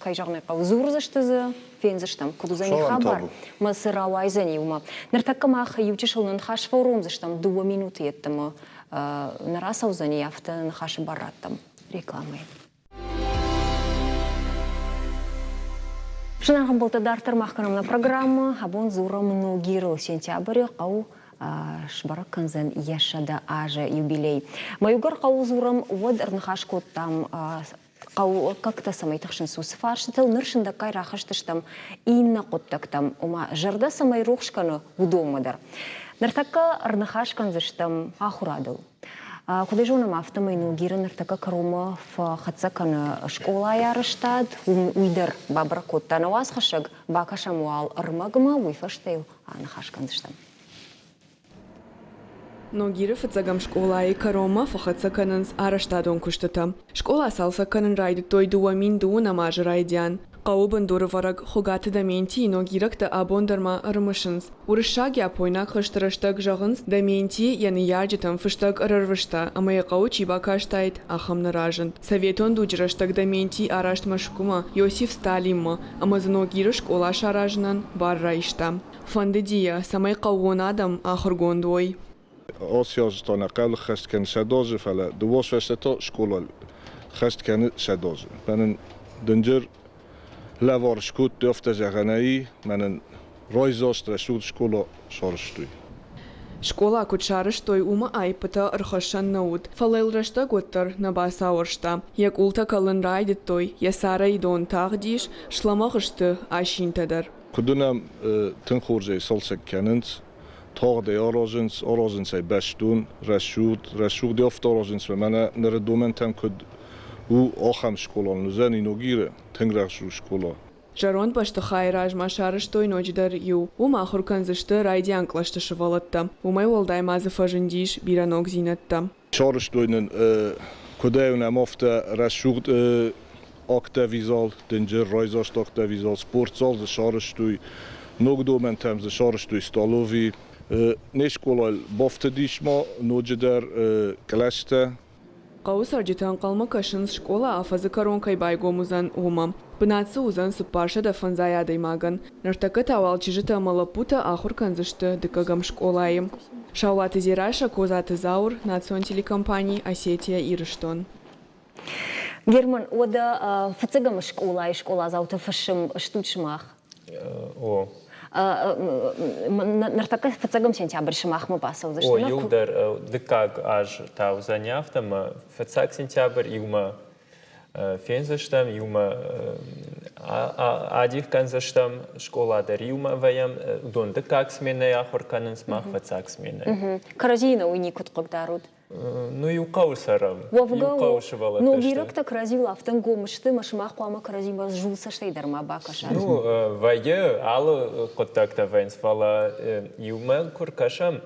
кӕй зӕгъын ӕй хъӕуы, дзурдзысты дзы, фендзыстӕм, куыд уыдзӕни хабар, мӕ цы рауайдзӕни, уымӕ. Ныртӕккӕ мах иучысыл ныхас фӕуромдзыстӕм, дыууӕ минуты йеддӕмӕ нӕ рацӕудзӕни, афтӕ ныхасы бар раттӕм рекламӕйы. Зынаргъ ӕмбӕлттӕ, дарддӕр мах кӕнӕм нӕ программӕ. Абон дзурӕм Ногирыл. Сентябры хъӕу сбӕрӕг кӕндзӕн йӕ 100 азы юбилей. Мӕ иугӕр хъӕуыл дзурӕм, уӕд ӕрныхас кодтам хъӕуккӕгтӕ цӕмӕй тыхсынц, уыцы фарстытыл. Ныр сындӕггай рахызтыстӕм иннӕ хъуыддӕгтӕм, ома зӕрдӕ цӕмӕй рухс кӕны, уыдонмӕ дӕр. Ныртӕккӕ ӕрныхас кӕндзыстӕм ахуырадыл. Куыд ӕй зонӕм, афтӕмӕй Ногиры ныртӕккӕ кӕронмӕ фӕхӕццӕ кӕны скъолайы арӕзтад. Уый дӕр бабӕрӕг кодта нӕ уацхӕссӕг. Бакӕсӕм уал ӕрмӕгмӕ, уый фӕстӕ йыл аныхас кӕндзыстӕм. Ногиры фыццӕгӕм скъолайы кӕронмӕ фӕхӕццӕ кӕнынц арӕзтадон куыстытӕ. Скъола цалцӕг кӕнын райдыдтой 2012 азы райдиан. Хъӕуы бындурывӕрӕг Хуыгаты Доментийы ногирӕгтӕ абон дӕр ма ӕрымысынц. Уырыссаг-япойнаг хӕсты рӕстӕг зӕгъынц, Доменти йӕ ныййарджытӕм фыстӕг ӕрӕрвыста ӕмӕ йӕ хъӕуы чи бакастаид, ахӕм нӕ разынд. Советон дуджы рӕстӕг Доменти араст Мӕскуымӕ, Иосиф Сталинмӕ ӕмӕ дзы Ногиры скъола саразынӕн бар райста. Фӕндыди йӕ, цӕмӕй хъӕууон адӕм ахуыргонд уой. Ацы аз та нӕ хъӕуы хӕст кӕны сӕдӕазы, фӕлӕ дыууӕ фӕстӕ та скъола хӕст кӕны сӕдӕазы. Мӕнӕн дынджыр лӕвар скодтой, афтӕ зӕгъӕнӕй, мӕнӕн райдзаст рӕсугъд скъола сарӕзтой. Скъола куыд сарӕзтой, уымӕ аиппытӕ ӕрхӕссӕн нӕ уыд, фӕлӕ йыл рӕстӕг уӕддӕр нӕ бацауӕрста. Йӕ къултӕ кӕлын райдыдтой, йӕ царӕй дон тагъдис, слӕмӕгъ сты асинтӕ дӕр. Куыд уынӕм, тынг хорзӕй цалцӕг кӕнынц, тагъдӕй аразынц, аразынц ӕй бӕстон, рӕсугъд, рӕсугъд афтӕ аразынц, мӕнӕ ныры домӕнтӕм куыд у, ахӕм скъола нын уыдзӕни Ногиры, тынг рӕсугъд скъола. Зӕронд бӕстыхайы размӕ сарӕзтой ноджыдӕр иу. Уым ахуыр кӕндзысты райдиан кълӕсты сывӕллӕттӕ. Уымӕй уӕлдай ма дзы фӕзындис бирӕ ногдзинӕдтӕ. Сарӕзтой нын, куыдӕй уынӕм, афтӕ рӕсугъд актовый зал, дынджыр райдзаст актовый зал, спортзал дзы сарӕзтой, ног домӕнтӕм дзы сарӕзтой столовый. Не скъолайыл бафтыдис ма ноджыдӕр кълӕстӕ. Хъӕуы цӕрджытӕ ӕнхъӕлмӕ кӕсынц, скъола афӕдзы кӕрон кӕй байгом уыдзӕн, уымӕ. Бынат дзы уыдзӕн 450 адӕймагӕн. Ныртӕккӕ та уал чызджытӕ ӕмӕ лӕппутӕ ахуыр кӕндзысты дыккӕгӕм скъолайы. Саулаты Дзерассӕ, Козаты Зауыр, национ телекомпани «Осетия-Ирыстон». Герман, уӕдӕ фыццӕгӕм скъолайы скъоладзаутӕ фысым стут сымах? О. Ныртӕккӕ фыццӕгӕм сентябрь сымахмӕ бацӕудзысты. О, иуылдӕр дыккаг аз та уыдзӕни афтӕ, ӕмӕ фыццаг сентябрь иумӕ фендзыстӕм, иумӕ адих кӕндзыстӕм, скъола дӕр иумӕ вӕййӕм, уыдон дыккаг сменӕйы ахуыр кӕнынц, мах фыццаг сменӕйы. Кӕрӕдзийы нӕ уый никуыд хъыгдарут? Ну, иу хъӕуы цӕрӕм. Уӕвгӕ, Иу хъӕуы сывӕллӕттӕ ног ирӕгтӕ кӕрӕдзиуыл афтӕ нгом сты, ӕмӕ сымах хъуамӕ кӕрӕдзимӕ зул цӕстӕй дӕр ма бакӕсат. Ну, вӕййы, алы хъуыддӕгтӕ вӕййынц, фӕлӕ иумӕ куы ркӕсӕм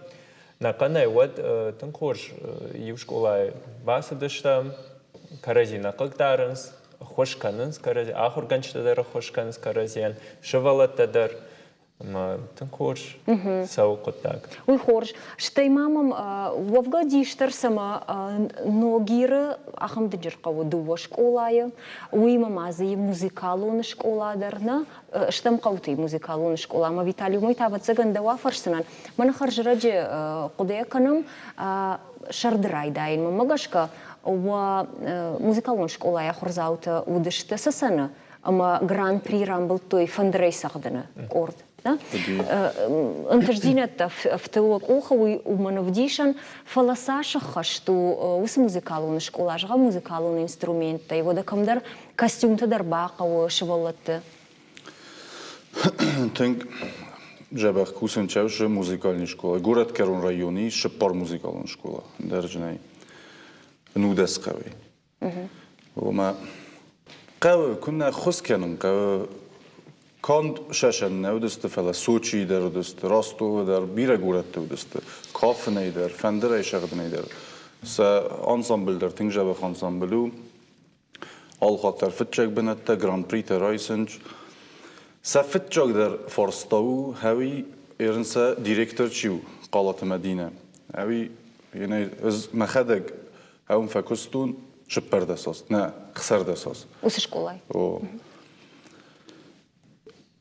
нӕхъӕнӕй, уӕд тынг хорз иу скъолайы бацыдыстӕм, кӕрӕдзи нӕ хъыгдарынц, ӕххуыс кӕнынц кӕрӕдзи, ахуыргӕнджытӕ дӕр ӕххуыс кӕнынц кӕрӕдзийӕн, сывӕллӕттӕ дӕр. Ӕмӕ тынг хорз цӕуы хъуыддаг. Уый хорз. Стӕй ма мӕм уӕвгӕ дисдӕр цӕмӕ Ногиры ахӕм дынджыр хъӕуы дыууӕ скъолайы, уыимӕ ма дзы музыкалон скъола дӕр нӕ, стӕм хъӕуты музыкалон скъола. Ӕмӕ Виталий, уымӕй та ӕвӕццӕгӕн дӕу афӕрсдзынӕн. Мӕнӕ хӕрзрӕджы хъуыдыйӕ кӕнӕм сӕрды райдайынмӕ. Мӕ гӕсгӕ, уӕ музыкалон скъолайы ахуырдзаутӕ уыдысты Цӕцӕны ӕмӕ гран-при рамбылдтой фӕндырӕй цӕгъдыны къорд. Ӕнтыстдзинӕдтӕ ӕфты уӕ къухы, уый уымӕн ӕвдисӕн, фӕлӕ цас ӕххӕст у уыцы музыкалон скъола, зӕгъӕм, музыкалон инструменттӕй, уӕдӕ кӕмдӕр костюмтӕ дӕр бахъӕуы сывӕллӕтты. Тынг дзӕбӕх кусын чӕусы музыкальный школа. Горӕтгӕрон районы ис цыппар музыкалон скъола, ӕндӕрджынӕй. 19 хъӕуы. Ома хъӕуы куыннӕ ӕххуыс кӕнын хъӕуы канд Сӕсӕн нӕ уыдысты, фӕлӕ Сочийы дӕр уыдысты, Ростовы дӕр, бирӕ горӕтты уыдысты, кафынӕй дӕр, фӕндырӕй цӕгъдынӕй дӕр. Сӕ ансамбль дӕр тынг дзӕбӕх ансамбль у. Алыхатт дӕр фыццаг бынӕттӕ, гран-притӕ райсынц. Сӕ фыццагдӕр фарста у, ӕви ерын сӕ директор чи у, Хъалаты Мӕдинӕ, ӕви ӕз мӕхӕдӕг Ӕм фӕкуыстон цыппӕрдӕсоз, нӕ, хсӕрдӕсоз. Уыцы скъолай? О.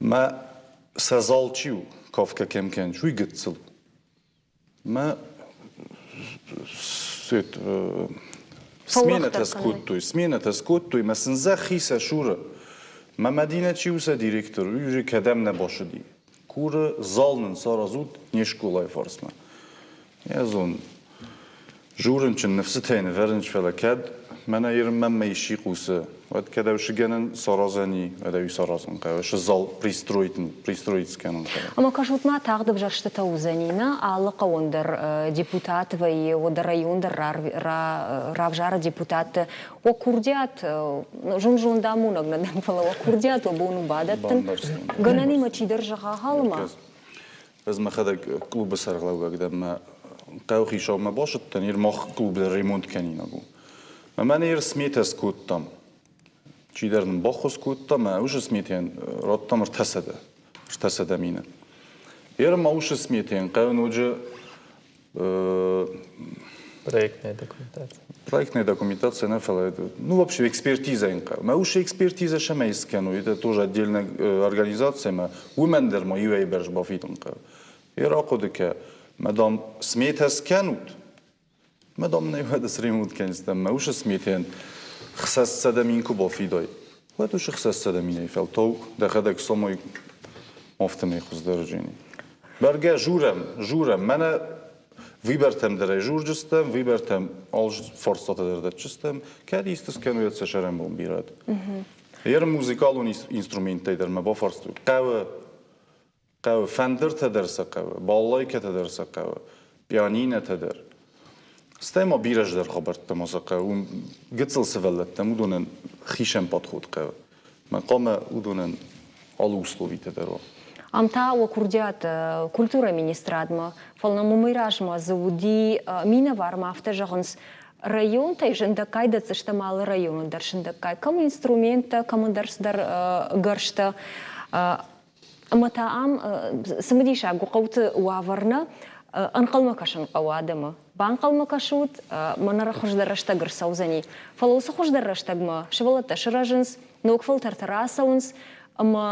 Мӕ сӕ зал чи у, кафгӕ кӕм кӕныс, уый гыццыл. Мӕ сменӕтӕ скодтой, сменӕтӕ скодтой, мӕ сын зӕххи сӕ суры. Мӕ Мӕдинӕ чи у сӕ директор, уый уже кӕдӕм нӕ басыди. Куры, зал нын саразут не скъолайы фарсмӕ. Йӕ зон, Журынчын ныфсытӕй нывӕрынч, фӕлӕ кӕд мӕнӕ Ирмӕммӕ исчи хъусы, уӕд кӕд ӕвшыгӕнӕн саразӕни, уӕд ӕй саразын хъӕуы, шы зал пристроить, пристроить скӕнын хъӕуы. Ӕмӕ кӕсут ма, тагъд ӕвзӕрстытӕ уыдзӕни, нӕ алы хъӕуӕн дӕр депутат вӕййы, уӕдӕ район дӕр равзары депутатты. Уӕ курдиат, зын зондамонӕг нӕ дӕн, фӕлӕ уӕ курдиат уӕ бон у бадӕттын. Гӕнӕн имӕ чидӕр зӕгъа халыма? Ӕз мӕхӕдӕг клубы сӕргълӕууӕг дӕн, мӕ хъӕуыхицаумӕ бацыдтӕн, ир мах клуб дӕр ремонт кӕнинаг у. Ӕмӕ ныр сметӕ скодтам. Чидӕр нын баххуыс кодта, мӕ уыцы сметӕйӕн радтам 300 мины. Ер ма уыцы сметӕйӕн хъӕуы ноджы Проектная документация. Проектная документация нӕ, фӕлӕ, ну, вообще экспертиза йын хъӕуы. Мӕ уыцы экспертиза сӕмӕ скӕной, это тоже отдельная организация, мӕ уымӕн дӕр ма иуӕй бӕрз бафидын хъӕуы. Йе рахъуыды кӕ, мӕ дам, сметӕ скӕнут, мӕ дам, нӕ уӕдӕ сремонт кӕндзыстӕм, мӕ уыцы сметӕйӕн 600 мин куы бафидай, уӕд уыцы 600 минӕй фӕлтау дӕхӕдӕг самай афтӕмӕй хуыздӕр жени. Бӕргӕ журӕм, журӕм, мӕнӕ Выбортӕм дӕр ӕй журджыстӕм, выбортӕм ал фарстатӕ дӕр дӕтджыстӕм, кӕд исты скӕнуйӕд сӕ сӕрӕнбон бирӕт. Ер музыкалон инструменттӕй дӕр мӕ бафарстой. Хъӕуы, хъӕуы, фӕндыртӕ дӕр сӕ хъӕуы, балалайкӕтӕ дӕр сӕ хъӕуы, пианинӕтӕ дӕр. Стӕй ма бирӕ здӕр хабӕрттӕ ма сӕ хъӕуы. Уым гыццыл сывӕллӕттӕм уыдонӕн хицӕн подход хъӕуы. Мӕ хъуамӕ уыдонӕн алы условитӕ дӕр уа. Ам та уӕ курдиат культурӕйы министрадмӕ, фӕлӕ нӕм уымӕй размӕ дзы уыди минӕвар ма афтӕ зӕгъынц, районтӕй сындӕггай дӕтдзыстӕм алы районы дӕр сындӕггай, кӕм инструменттӕ, кӕм ӕндӕр цыдӕр гӕрзтӕ. Ӕмӕ та ам цымыдисаг у хъӕуты уавӕр нӕ, ӕнхъӕлмӕ кӕсын хъӕуы адӕмы. Банхъӕлмӕ кӕсут, мӕнӕ хуыздӕр рӕстӕг ӕрцӕудзӕни. Фӕлӕ уыцы хуыздӕр рӕстӕгмӕ сывӕллӕттӕ сырӕзынц, ног фӕлтӕртӕ рацӕуынц, ӕмӕ,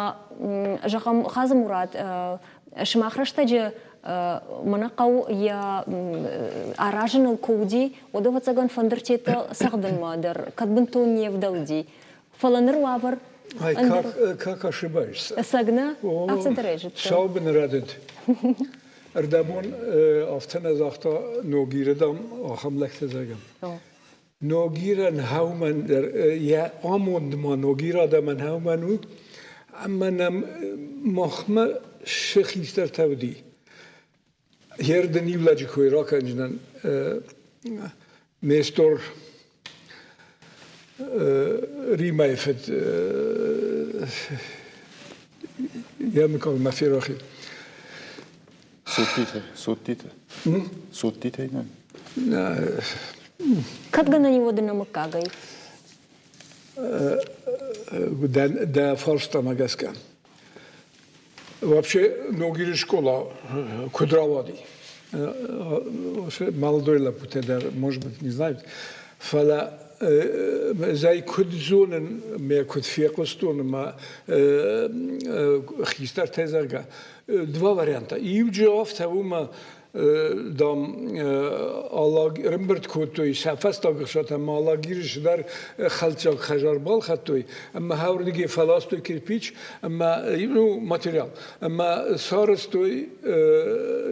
зӕгъӕм, Хадзымурат, сымах рӕстӕджы мӕнӕ хъӕу йӕ аразыныл куы уыди, уӕд, ӕвӕццӕгӕн, фӕндыртетӕ цӕгъдынмӕ дӕр кӕд бынтон не вдӕлди. Фӕлӕ ныр уавӕр Ай, как, как ошибаешься? Ӕцӕг нӕ? Афтӕ дӕр ӕй зыдтон. Сау быны рӕдыд. Ӕрдӕбон афтӕ нӕ загъта Ногиры, дам, ахӕм лӕгтӕ зӕгъӕм. Ногирӕн хӕумӕн дӕр йӕ амонд ма Ногир адӕмӕн хӕумӕн у, ӕмӕ нӕм махмӕ шы хистӕртӕ уыди. Гьер дын иу лӕджы кой ракӕнджынӕн. Нестор Римайы фыд йӕ мыггагмӕ ферохи. Судтитӕ, судтитӕ. Судтитӕй нӕ. Кӕд гӕнӕн и уӕд нӕ мыггагӕй? Дӕ фарстамӕ гӕсгӕ. Вообще Ногиры школа куыд рауади? Молодой лӕппутӕ дӕр, может быть, не знают. Фӕлӕ ӕз куыд зонын, мӕ куыд фехъуыстон, ӕмӕ хистӕртӕ зӕгъгӕ, два варианта. Иуджы афтӕ уымӕ дам, ӕрӕмбырд кодтой сӕ фӕстаг ӕхсатӕ ӕмӕ Алагиры цыдӕр хӕлддзаг хӕдзар балхӕдтой ӕмӕ хӕрдыгӕй фӕластой кирпич ӕмӕ ну, материал ӕмӕ сарӕзтой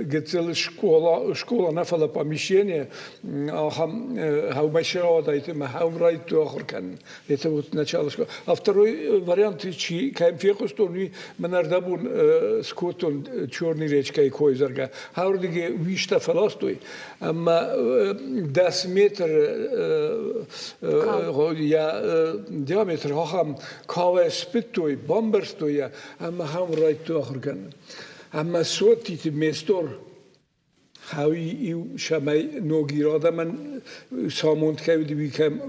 гыццыл школа, школа нӕ фӕлӕ помещение, ахӕм хӕумӕсирауадайты ӕмӕ хӕум райдыдтой ахуыр кӕнын. Это вот начало школы. А второй вариант, чи кӕм фехъуыстон, уый мӕн ӕрдӕбон скодтон Черный речкӕйы кой, зӕгъгӕ. Хӕрдыге уистӕ фӕластой, ӕмӕ 10 метр йӕ диаметр ахӕм кауӕй спыдтой, бамбӕрзтой йӕ ӕмӕ ахӕм райдыдтой ахуыр кӕнын. Ӕмӕ Соттиты Местор Хауи иу сӕмӕй Ногир адӕмӕн самонд кӕй уыди, уый кӕм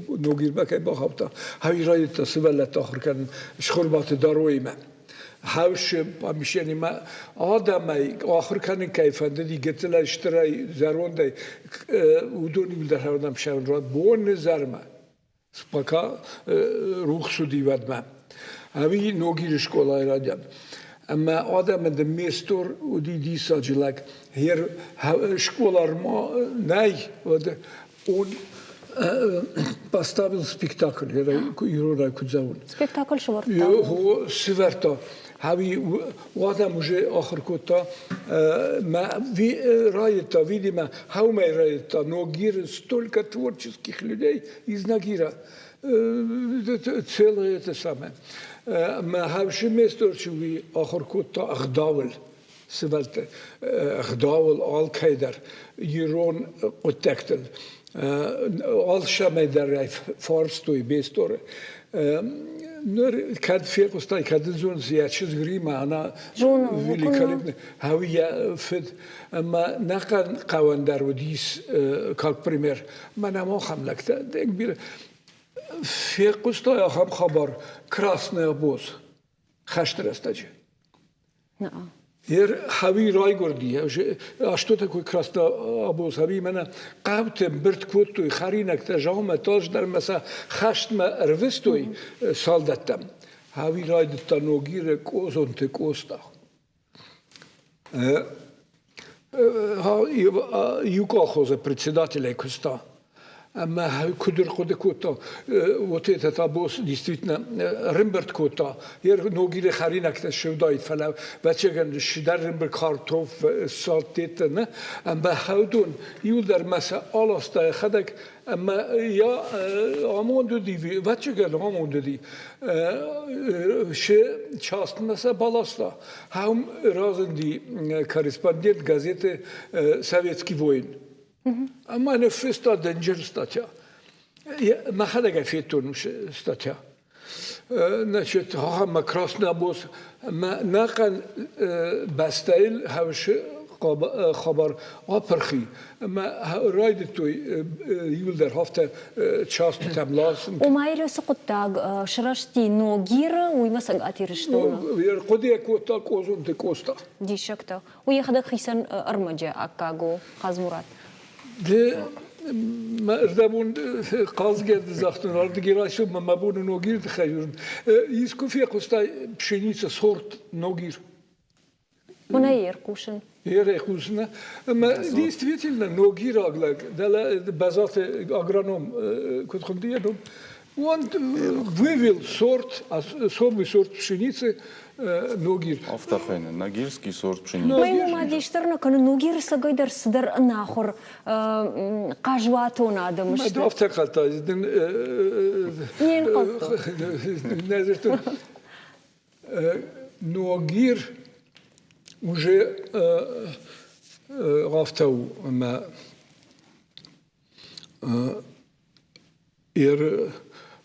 Ногирмӕ кӕй бахаудта. Хауи райдыдта сывӕллӕтты ахуыр кӕнын Схуырбаты Дароимӕ. Хаусы помещениемӕ адӕмӕй ахуыр кӕнын кӕй фӕндыди, гыццылӕй, стырӕй, зӕрондӕй, уыдон иуылдӕр хӕрдӕм ссӕуын боны изӕрмӕ. Пока рухс уыди уӕдмӕ. Ӕви Ногиры скъолайы райдиан. Ӕмӕ адӕмӕн дын Местор уыди диссаджы лӕг. Йе скъола нӕй, уӕд он поставил спектакль, иронӕй куыд зӕгъон. Спектакль сӕвӕрдта? Сӕвӕрдта. Ӕви адӕм уже ахуыр кодта. Райдыдта, видимо, хӕумӕй райдыдта Ногиры столько творческих людей из Ногира. Целое это самое. Мӕ хӕвсы месторчы уый ахуыр кодта ӕгъдауыл сывӕлтты ӕгъдауыл алкӕй дӕр ирон хъуыддӕгтыл алцӕмӕй дӕр ӕй фарстой Бесторы. Ныр кӕд фехъуыстай, кӕд ын зоныс йӕ чызг Рима, она великолепная, ӕви йӕ фыд ӕмӕ нӕхъӕн хъӕуӕн дӕр уыдис, как пример, мӕнӕ ахӕм лӕгтӕ бирӕ. Фехъуыстай ахӕм хабар Красный обоз хӕсты рӕстӕджы? Ер Хави райгуырди, а что такое краснообоз? Хави мӕнӕ хъӕуты ӕмбырд кодтой хӕринӕгтӕ, загъмӕ дӕр сӕ хӕстмӕ ӕрвыстой салдӕттӕм. Хави райдыдта Ногиры Къозонты Къоста. Иу колхозы председателӕй куыста. Ӕмӕ куыд ӕрхъуыды кодта, вот этот обоз действительно ӕрӕмбырд кодта. Йе Ногиры хӕринӕгтӕ ссыудаид, фӕлӕ ӕвӕццӕгӕн дӕр ӕмбырд картоф, салдтетӕ, нӕ? Ӕмӕ уыдон иуылдӕр мӕ сӕ аласта йӕхӕдӕг ӕмӕ йӕ амонд уыди, ӕвӕццӕгӕн амонд уыди, се частмӕ сӕ баласта. Ахӕм разынди корреспондент газеты «Советский воин». Ӕмӕ ныффыста дынджыр статья. Мӕхӕдӕг ӕй федтон статья. Значит, ахӕм красный обоз ӕмӕ нӕхъӕн бӕстӕйыл хӕвсы хабар апырхи ӕмӕ райдыдтой иуылдӕр афтӕ частытӕм ласын. Ома цы хъуыддаг сырӕзти Ногиры, уыимӕ Цӕгат Ирыстоны? Хъуыды кодта Къозонты Къоста. Диссӕгтӕ. Уый йӕхӕдӕг хицӕн ӕрмӕджы аккаг у, Хадзмурат. Ды мӕ ӕрдӕбон хъазгӕ загътон, ардыги райсом мӕ бон Ногиры тыххӕй дзурын. Искуы фехъуыстай пшеница сорт Ногир? Мӕнӕ ӕрхъусын. Ӕрхъусын. Ӕмӕ действительно ногираг лӕг, дӕлӕ Бӕзаты агроном куыд хуынди йӕ ном, Он вывел сорт, особый сорт пшеницы Ногир. Афтӕ хуыйны, ногирский сорт пшеницы. Мӕ ма дистӕр нӕ кӕны Ногиры цӕгӕй дӕр цыдӕр ӕнахуыр хъазуатон адӕм сты. Мӕ афтӕ кодта, Не нхъӕлдтон. Нӕ дзырдтон. Ногир уже афтӕ у ӕмӕ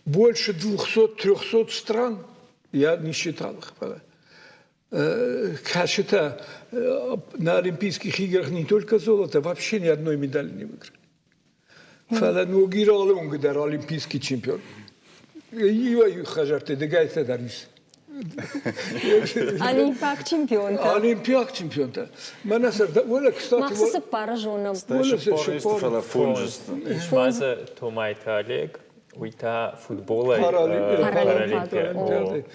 Больше 200-300 стран я не считал их. Кӕсытӕ на Олимпийских играх не только золото, вообще ни одной медали не выиграли. Фӕлӕ Ногир алы уынг дӕр олимпийский чемпион. Иуӕй-иу хӕдзӕртты дыгӕйттӕ дӕр ис. Олимпиаг чемпионтӕ. Олимпиаг чемпионтӕ. Мӕнӕ сӕрда, уӕлӕ, кстати... Мах цы цыппары зонӕм. Фӕлӕ фонджысты. Ис ма дзы Томайты Олег, уый та футболӕй паралимпиаг.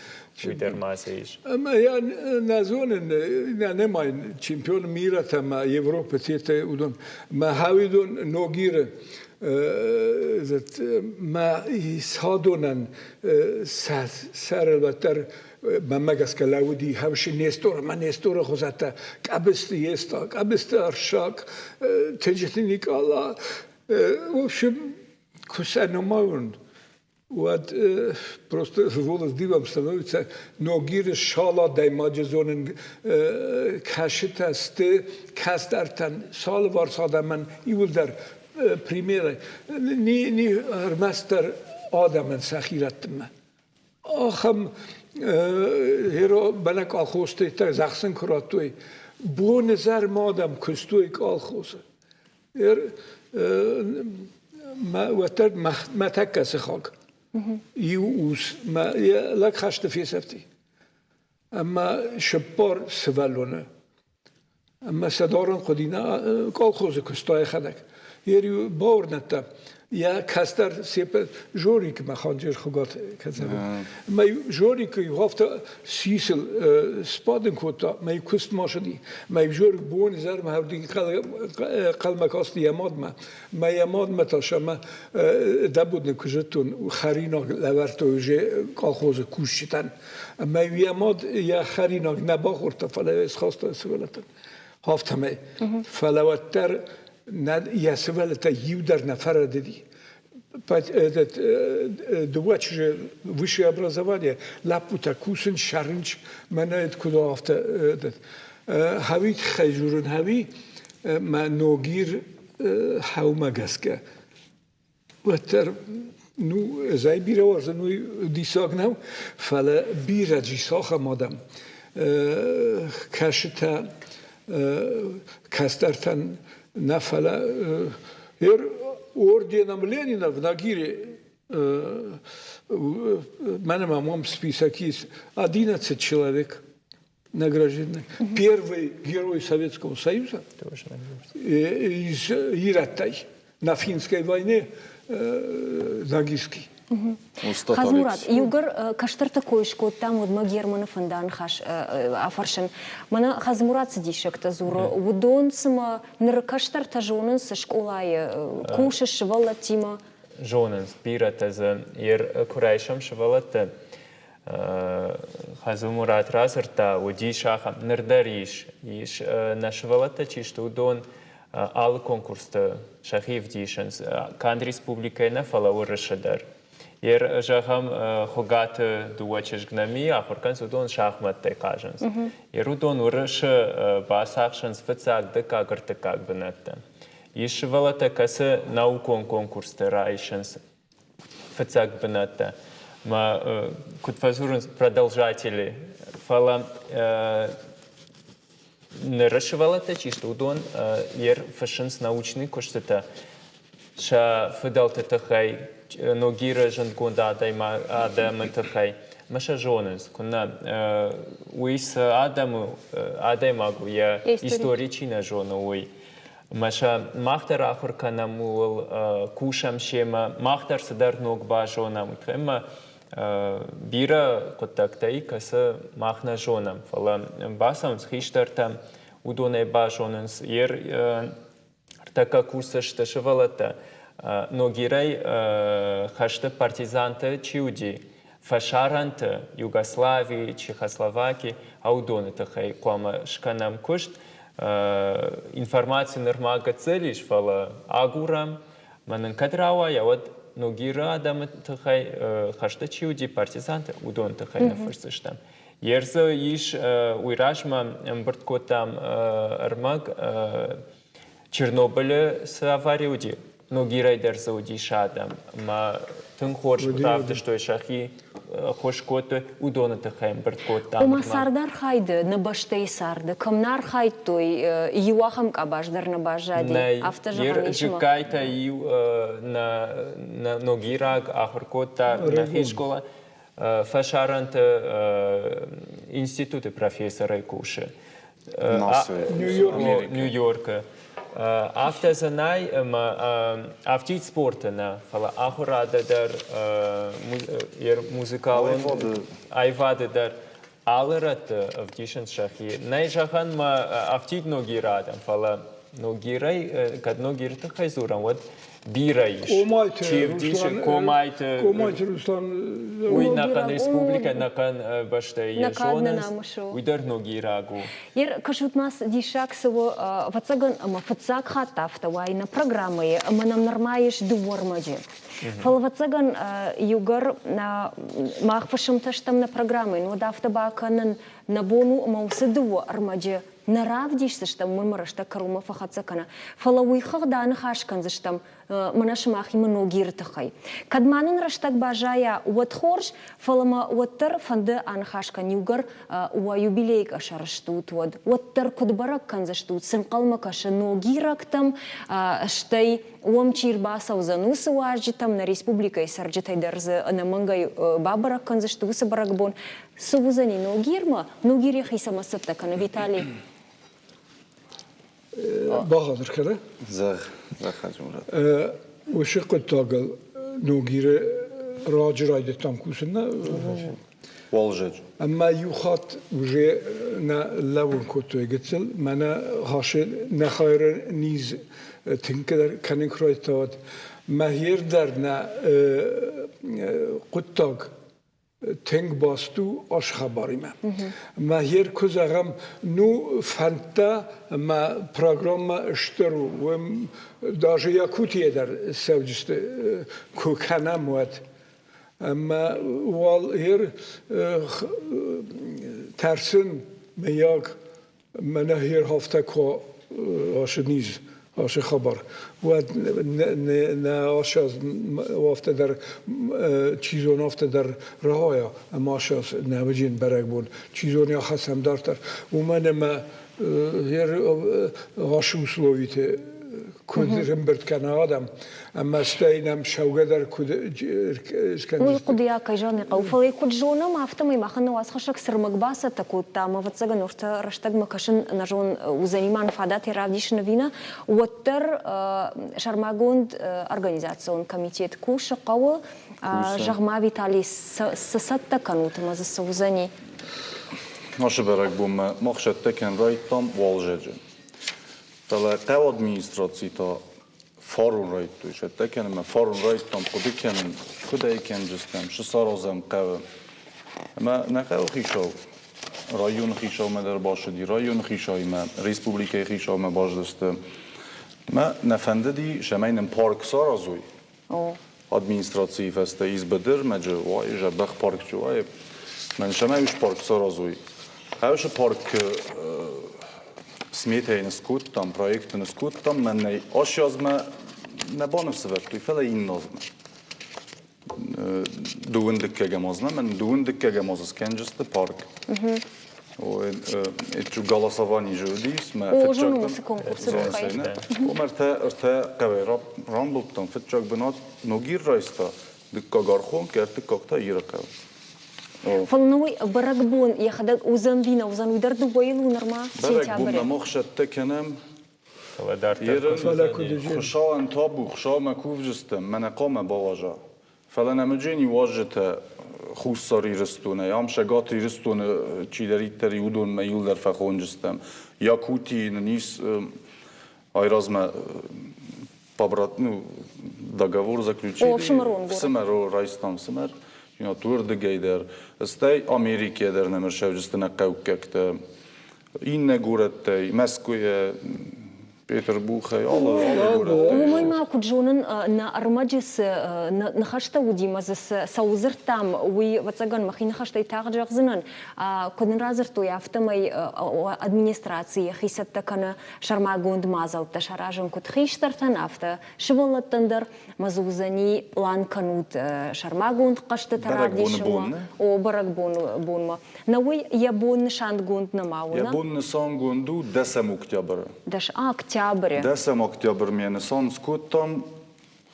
Уый дӕр ма дзы ис. Ӕмӕ йӕ нӕ зонын, нӕ нымайын чемпион мира ӕмӕ Европы тетӕ уыдон. Мӕ хауидон Ногиры мӕ садонӕн сӕрӕлвӕддӕр мӕнмӕ гӕсгӕ лӕууыди хӕвсы Нестор ӕмӕ Несторы хуызӕттӕ Къӕбысты Еста, Къӕбысты Аршак, Теджеты Никъала. В общем, куы сӕ нымайон, уӕд просто волос дыбом становится. Ногиры шал адӕймаджы зонын кӕсытӕ сты кӕстӕртӕн, салыварс адӕмӕн иуылдӕр примеры не ӕрмӕстдӕр адӕмӕн сӕхи раттынмӕ. Ахӕм бӕлӕ колхозтӕ зӕхсын куы радтой, бонызӕрмӕ адӕм куыстой колхозы. Уӕддӕр мӕ тӕккӕ сыхаг. Иу ус мӕ йӕ лӕг хӕсты фесӕфти. Ӕмӕ сыппар сывӕллоны. Ӕмӕ сӕ дарын хъуыди колхозы куыста йӕхӕдӕг. Йе бауырныдта, йӕ кӕстӕр сеппӕт Жорикмӕ Ханджер Хугат кӕцӕры. Мӕ Жорикы иу афтӕ сисыл сбадын кодта, мӕ куыст ма сыди. Мӕ Жорик бон изӕрмӕ хӕрди хъӕлмӕ касти йӕ мадмӕ. Мӕ йӕ мадмӕ та сӕмӕ дӕбудны куы зыдтон, хӕринаг лӕвӕрдтой уже колхозы кусджытӕн. Ӕмӕ йӕ мад йӕ хӕринаг нӕ бахордта, фӕлӕ йӕ схаста сывӕллӕттӕн. Афтӕмӕй. Фӕлӕ уӕддӕр йӕ сывӕллӕттӕ иу дӕр нӕ фӕрӕдыди. Этот, дыууӕ чызджы высшее образование, лӕппутӕ кусын сӕрынч, мӕнӕ куыд афтӕ этот. Хӕуи тыххӕй дзурын хӕуи, мӕ Ногир хӕумӕ гӕсгӕ. Уӕддӕр ну, ӕз ӕй бирӕ уарзын, уый диссаг нӕу, фӕлӕ бирӕ ис ахӕм адӕм, кӕсытӕ кӕстӕртӕн нӕ, фӕлӕ орденом Ленина в Нагире мӕнӕ ма мӕм список есть 11 человек. награжденный. Первый герой Советского Союза из ирӕттӕй на финской войне Нагиский. Хазмурат, иугӕр кӕстӕртӕ кой скодтам, уӕдмӕ Германы фӕнда ныхас афӕрсын. Мӕнӕ Хазмурат цы диссӕгтӕ дзуры, уыдон цыма ныры кӕстӕртӕ зонынц скъолайы, кусы сывӕллӕттимӕ. Зонынц, бирӕтӕ дзы. Куы райсӕм сывӕллӕтты, Хадзымурат радзырдта, уыдис ахӕм, ныр дӕр ис, ис нӕ сывӕллӕттӕ чи сты, уыдон алы конкурсты сӕхи ӕвдисынц, канд республикӕйы нӕ, фӕлӕ Уырысы дӕр. Ер, зӕгъӕм, Хуыгаты дыууӕ чызг нӕми ахуыр кӕнынц, уыдон шахмӕттӕй хъазынц. Ер уыдон Уырысы бацахсынц фыццаг, дыккаг, ӕртыккаг бынӕттӕ. Ис сывӕллӕттӕ, кӕцы наукон конкурсты райсынц фыццаг бынӕттӕ. Мӕ куыд фӕдзурынц, продолжатели. Фӕлӕ ныры сывӕллӕттӕ чи сты, уыдон ер фыссынц научный куыстытӕ сӕ фыдӕлты тыххӕй, Ногиры зындгонд адӕмы тыххӕй. Мӕ сӕ зонынц, куыннӕ уый цы адӕмы адӕймаг у, йӕ истори чи нӕ зоны, уый. Ӕмӕ сӕ мах дӕр ахуыр кӕнӕм ууыл, кусӕм семӕ, мах дӕр цыдӕр ног базонӕм. Ӕмӕ бирӕ хъуыддӕгтӕ и, кӕцы мах нӕ зонӕм, фӕлӕ бацӕуынц хистӕртӕм, уыдонӕй базонынц. Ер ӕртӕккӕ кусдзысты сывӕллӕттӕ. Ногирӕй хӕсты партизантӕ чи уыди, фӕсарӕнты, Югославийы, Чехословакийы, уыдоны тыххӕй хъуамӕ скӕнӕм куыст. Информаци нырма гыццыл ис, фӕлӕ агурӕм. Мӕ нын кӕд рауайа, уӕд Ногиры адӕмы тыххӕй хӕсты чи уыди, партизанты, уыдоны тыххӕй ныффысдзыстӕм. Йе рдзы ис, уый размӕ ӕмбырд кодтам ӕрмӕг Чернобылы цы авари уыди, Ногирӕй дӕр дзы уыдис адӕм ӕмӕ тынг хорз равдыстой сӕхи, хос кодтой, уыдоны тыххӕй ӕмбырд кодтам. Ома цардархайды, нӕ бӕстӕйы царды кӕм нӕ архайдтой, иу ахӕм къабаз дӕр нӕ баззади. Нӕй. Афтӕ зӕгъӕн ис? Джыккайтӕ иу нӕ ногираг ахуыр кодта нӕхи скъола. Фӕсарӕнты институты профессорӕй кусы. Нью-Йоркы. Афтӕ дзы нӕй ӕмӕ афтид спорты нӕ, фӕлӕ ахуырады дӕр, музыкалон аивады дӕр алы рӕтты ӕвдисынц сӕхи. Нӕй зӕгъӕн ма афтид Ногиры адӕм, фӕлӕ Ногирӕй, кӕд Ногиры тыххӕй дзурӕм, уӕд бирӕ ис. Комайты Чи ӕвдисы Комайты Комайты Руслан Уый нӕхъӕн республикӕ, нӕхъӕн бӕстӕйы йӕ зонынц, уый дӕр ногираг у. Ер кӕсут ма диссаг цы у, ӕвӕццӕгӕн ӕмӕ фыццаг хатт афтӕ уайы нӕ программӕйы ӕмӕ нӕм нырма ис дыууӕ ӕрмӕджы. Фӕлӕ ӕвӕццӕгӕн иугӕр мах фысымтӕ стӕм нӕ программӕйы, уӕд афтӕ бакӕнын нӕ бон у ӕмӕ уыцы дыууӕ ӕрмӕджы нӕ равдисдзыстӕм, уымӕн мӕ рӕстӕг кӕронмӕ фӕхӕццӕ кӕна. Фӕлӕ уый хыгъд аныхас кӕндзыстӕм мӕнӕ сымахимӕ Ногиры тыххӕй. Кӕд ма нын рӕстӕг баззайа, уӕд хорз, фӕлӕ мӕ уӕддӕр фӕнды аныхас кӕн иугӕр уӕ юбилейы къӕсӕры стут, уӕд. Уӕддӕр куыд бӕрӕг кӕндзыстут, цы нхъӕлмӕ кӕсы ногирӕгтӕм, стӕй уӕм чи рбацӕудзӕн, уыцы уазджытӕм, нӕ республикӕйы цӕрджытӕй дӕр дзы ӕнӕмӕнгӕй бабӕрӕг кӕндзысты уыцы бӕрӕгбон. Цы уыдзӕни Ногирмӕ? Ногир йӕхи цӕмӕ цӕттӕ кӕны, Виталий? Бахатыр кӕны. Зӕгъ, зӕгъ, Хаджимурат. Уыцы хъуыддагыл Ногиры раджы райдыдтам кусын нӕ? Уалзӕджы. Ӕмӕ иу хатт уже нӕ лӕууын кодтой гыццыл, мӕнӕ хасы нӕ хайры низ тынгдӕр кӕнын куы райдыдта, уӕд. Мӕ хер дӕр нӕ хъуыддаг тынг баст у ацы хабаримӕ. Мӕ хер куы зӕгъӕм, ну фӕндтӕ ӕмӕ программӕ стыр у, уым даже Якутийӕ дӕр цӕуджысты куы кӕнӕм, уӕд. Ӕмӕ уал хер тӕрсын, мыййаг, Мӕнӕ херхӕфтӕ ку ацы низ, ацы хабар, уӕд нӕ ацы аз афтӕ дӕр, чи зоны, афтӕ дӕр рауайа, ӕмӕ ацы аз нӕмыджын бӕрӕгбон, чи зоны, ахӕцӕм дарддӕр. Уымӕн ӕмӕ ацы условиты Куыд ӕрӕмбырд кӕна адӕм, ӕмӕ стӕй нӕм цӕугӕ дӕр куыд скӕндзысты. Уый хъуыдыйаг, кӕй зӕгъын ӕй хъӕуы, фӕлӕ куыд зонӕм, афтӕмӕй махӕн нӕ уацхӕссӕг цы рмӕг бацӕттӕ кодта, ӕмӕ, ӕвӕццӕгӕн, уыртӕ рӕстӕгмӕ кӕсын нӕ зон уыдзӕни ма фадат йӕ равдисын ӕви нӕ, уӕддӕр сӕрмагонд организацион комитет кусы хъӕуы. Зӕгъ-ма, Виталий, цы цӕттӕ кӕнут ӕмӕ дзы цы уыдзӕни? Ацы бӕрӕгбонмӕ мах цӕттӕ кӕнын райдыдтам уалдзӕджы. Фӕлӕ хъӕуы администраци та фарон райдыдтой цӕттӕ кӕнынмӕ, фарон райдыдтам хъуыды кӕнын, куыд ӕй кӕндзыстӕм, цы саразӕм хъӕуы. Ӕмӕ нӕ хъӕуы хицау районы хицаумӕ дӕр бацыди, районы хицауимӕ, республикӕйы хицаумӕ бацыдысты. Ӕмӕ нӕ фӕндыди, цӕмӕй нын парк саразой. Администрацийы фӕстӕ избыдырмӕджы уайы, зӕбӕх паркчы уайы. Мӕн цӕмӕй ус парк саразой. Ӕвсы парк сметӕйы скодтам, проекты скодтам, мӕнӕй ацы азмӕ нӕ баныфсӕвӕрдтой, фӕлӕ иннӕ азмӕ. Дыууын дыккӕгӕм азмӕ, мӕн дыууын дыккӕгӕм азы скӕнджысты парк. Эти голосование же уыдис, мӕ фыццаг уыцы конкурсы тыххӕй. Уым ӕртӕ хъӕуӕй рамбылдтам. Фыццаг бынат Ногир райста, дыккаг Архонк, ӕртыккаг та Ирыхъӕу. Фӕлӕ нӕ уый бӕрӕгбон йӕхӕдӕг уыдзӕн ӕви нӕ уыдзӕн, уый дӕр дыууӕйыл у нырма сентябры. Бӕрӕгбонмӕ мах цӕттӕ кӕнӕм. Фӕлӕ дарддӕр Фӕлӕ куыд Хуыцауӕн табу, Хуыцаумӕ кувджыстӕм, мӕнӕ хъуамӕ бауаза. Фӕлӕ нӕмыджы уазджытӕ Хуссар Ирыстонӕй, ам Цӕгат Ирыстоны чидӕриддӕр и, уыдонмӕ иуылдӕр фӕхонджыстӕм. Якутийы нын ис айразмӕ ну, договор заключили. Ӕфсымӕрон райстам ӕфсымӕр. Уырдыгӕй дӕр. Стӕй Америкӕйӕ дӕр нӕм ӕрцӕуджысты нӕ хъӕуккӕгтӕ. Иннӕ горӕттӕй, Мӕскуыйӕ, Петербургӕй, алы горӕттӕй. Уымӕй ма куыд зонын, нӕ ӕрмӕджы цы ныхӕстӕ уыди ӕмӕ дзы цы цӕуыл дзырдтам, уый, ӕвӕццӕгӕн, мӕхи ныхӕстӕй тагъд зӕгъдзынӕн. Куыд нын радзырдтой, афтӕмӕй администраци йӕхи цӕттӕ кӕны сӕрмагонд мадзӕлттӕ саразын куыд хистӕртӕн, афтӕ сывӕллӕттӕн дӕр. Ӕмӕ дзы уыдзӕни пълан кӕнут сӕрмагонд хъӕзтытӕ равдисынмӕ. О, бӕрӕгбоны бонмӕ. Нӕ уый йӕ бон нысангонд нӕма у, Йӕ бон нысангонд у дӕсӕм октябры. Дӕс октябры. Дӕсӕм октябрмӕ нысан скодтам,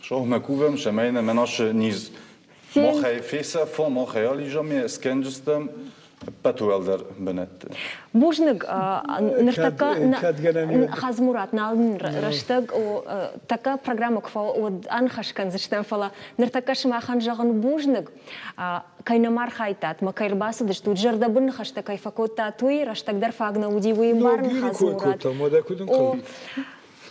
сӕумӕ кувӕм, цӕмӕй нӕ мӕн ацы низ махӕй фесӕфа, махӕй ализа, скӕнджыстӕм ӕппӕт уӕлдӕр бынӕтты. Бузныг. Ныртӕккӕ Хадзымурат нал рӕстӕг тӕккӕ программӕ куы фӕуа, уӕд аныхас кӕндзыстӕм, фӕлӕ ныртӕккӕ сымахӕн зӕгъын бузныг. Кӕй нӕм архайдтат мӕ кӕй ӕрбацыдыстут, зӕрдӕбын ныхӕстӕ кӕй фӕкодтат, уый рӕстӕг дӕр фаг нӕ уыди, уый ӕмбарын Хадзымурат.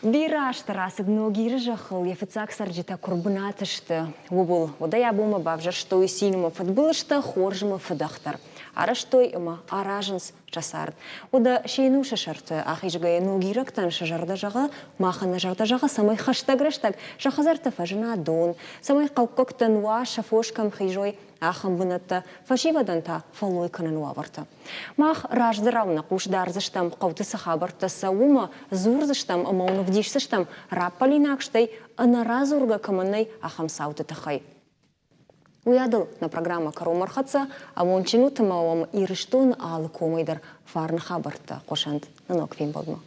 Бирӕ азты рацыд Ногиры зӕххыл йӕ фыццаг цӕрджытӕ куы рбынат сты, ууыл. Уӕдӕй абонмӕ бавзӕрстой цин ӕмӕ фыдбылызтӕ, хорз ӕмӕ фыдӕх дӕр. Арӕзтой ӕмӕ аразынц сӕ цард. Уӕдӕ се нусы сӕрты ахизгӕйӕ ногирӕгтӕн сӕ зӕрдӕ зӕгъы, махӕн нӕ зӕрдӕ зӕгъы, цӕмӕй хӕстӕг рӕстӕг сӕ хӕдзӕртты фӕзына дон, цӕмӕй хъӕуккӕгтӕн уа сӕ фос кӕм хизой, ахӕм бынӕттӕ, фӕсивӕдӕн та фӕллой кӕнын уавӕртӕ. Мах раздӕрау нӕ хъус дардзыстӕм хъӕуты цы хабӕрттӕ цӕуы, уымӕ, дзурдзыстӕм ӕмӕ уын ӕвдисдзыстӕм раппӕлинаг, стӕй ӕнӕрадзургӕ кӕмӕн нӕй, ахӕм цауты тыххӕй. Уыйадыл нӕ программӕ кӕронмӕ ӕрхӕццӕ, амондджын ут ӕмӕ уӕм Ирыстоны алы комӕй дӕр фарны хабӕрттӕ хъуысӕнт нӕ ног фембӕлдмӕ.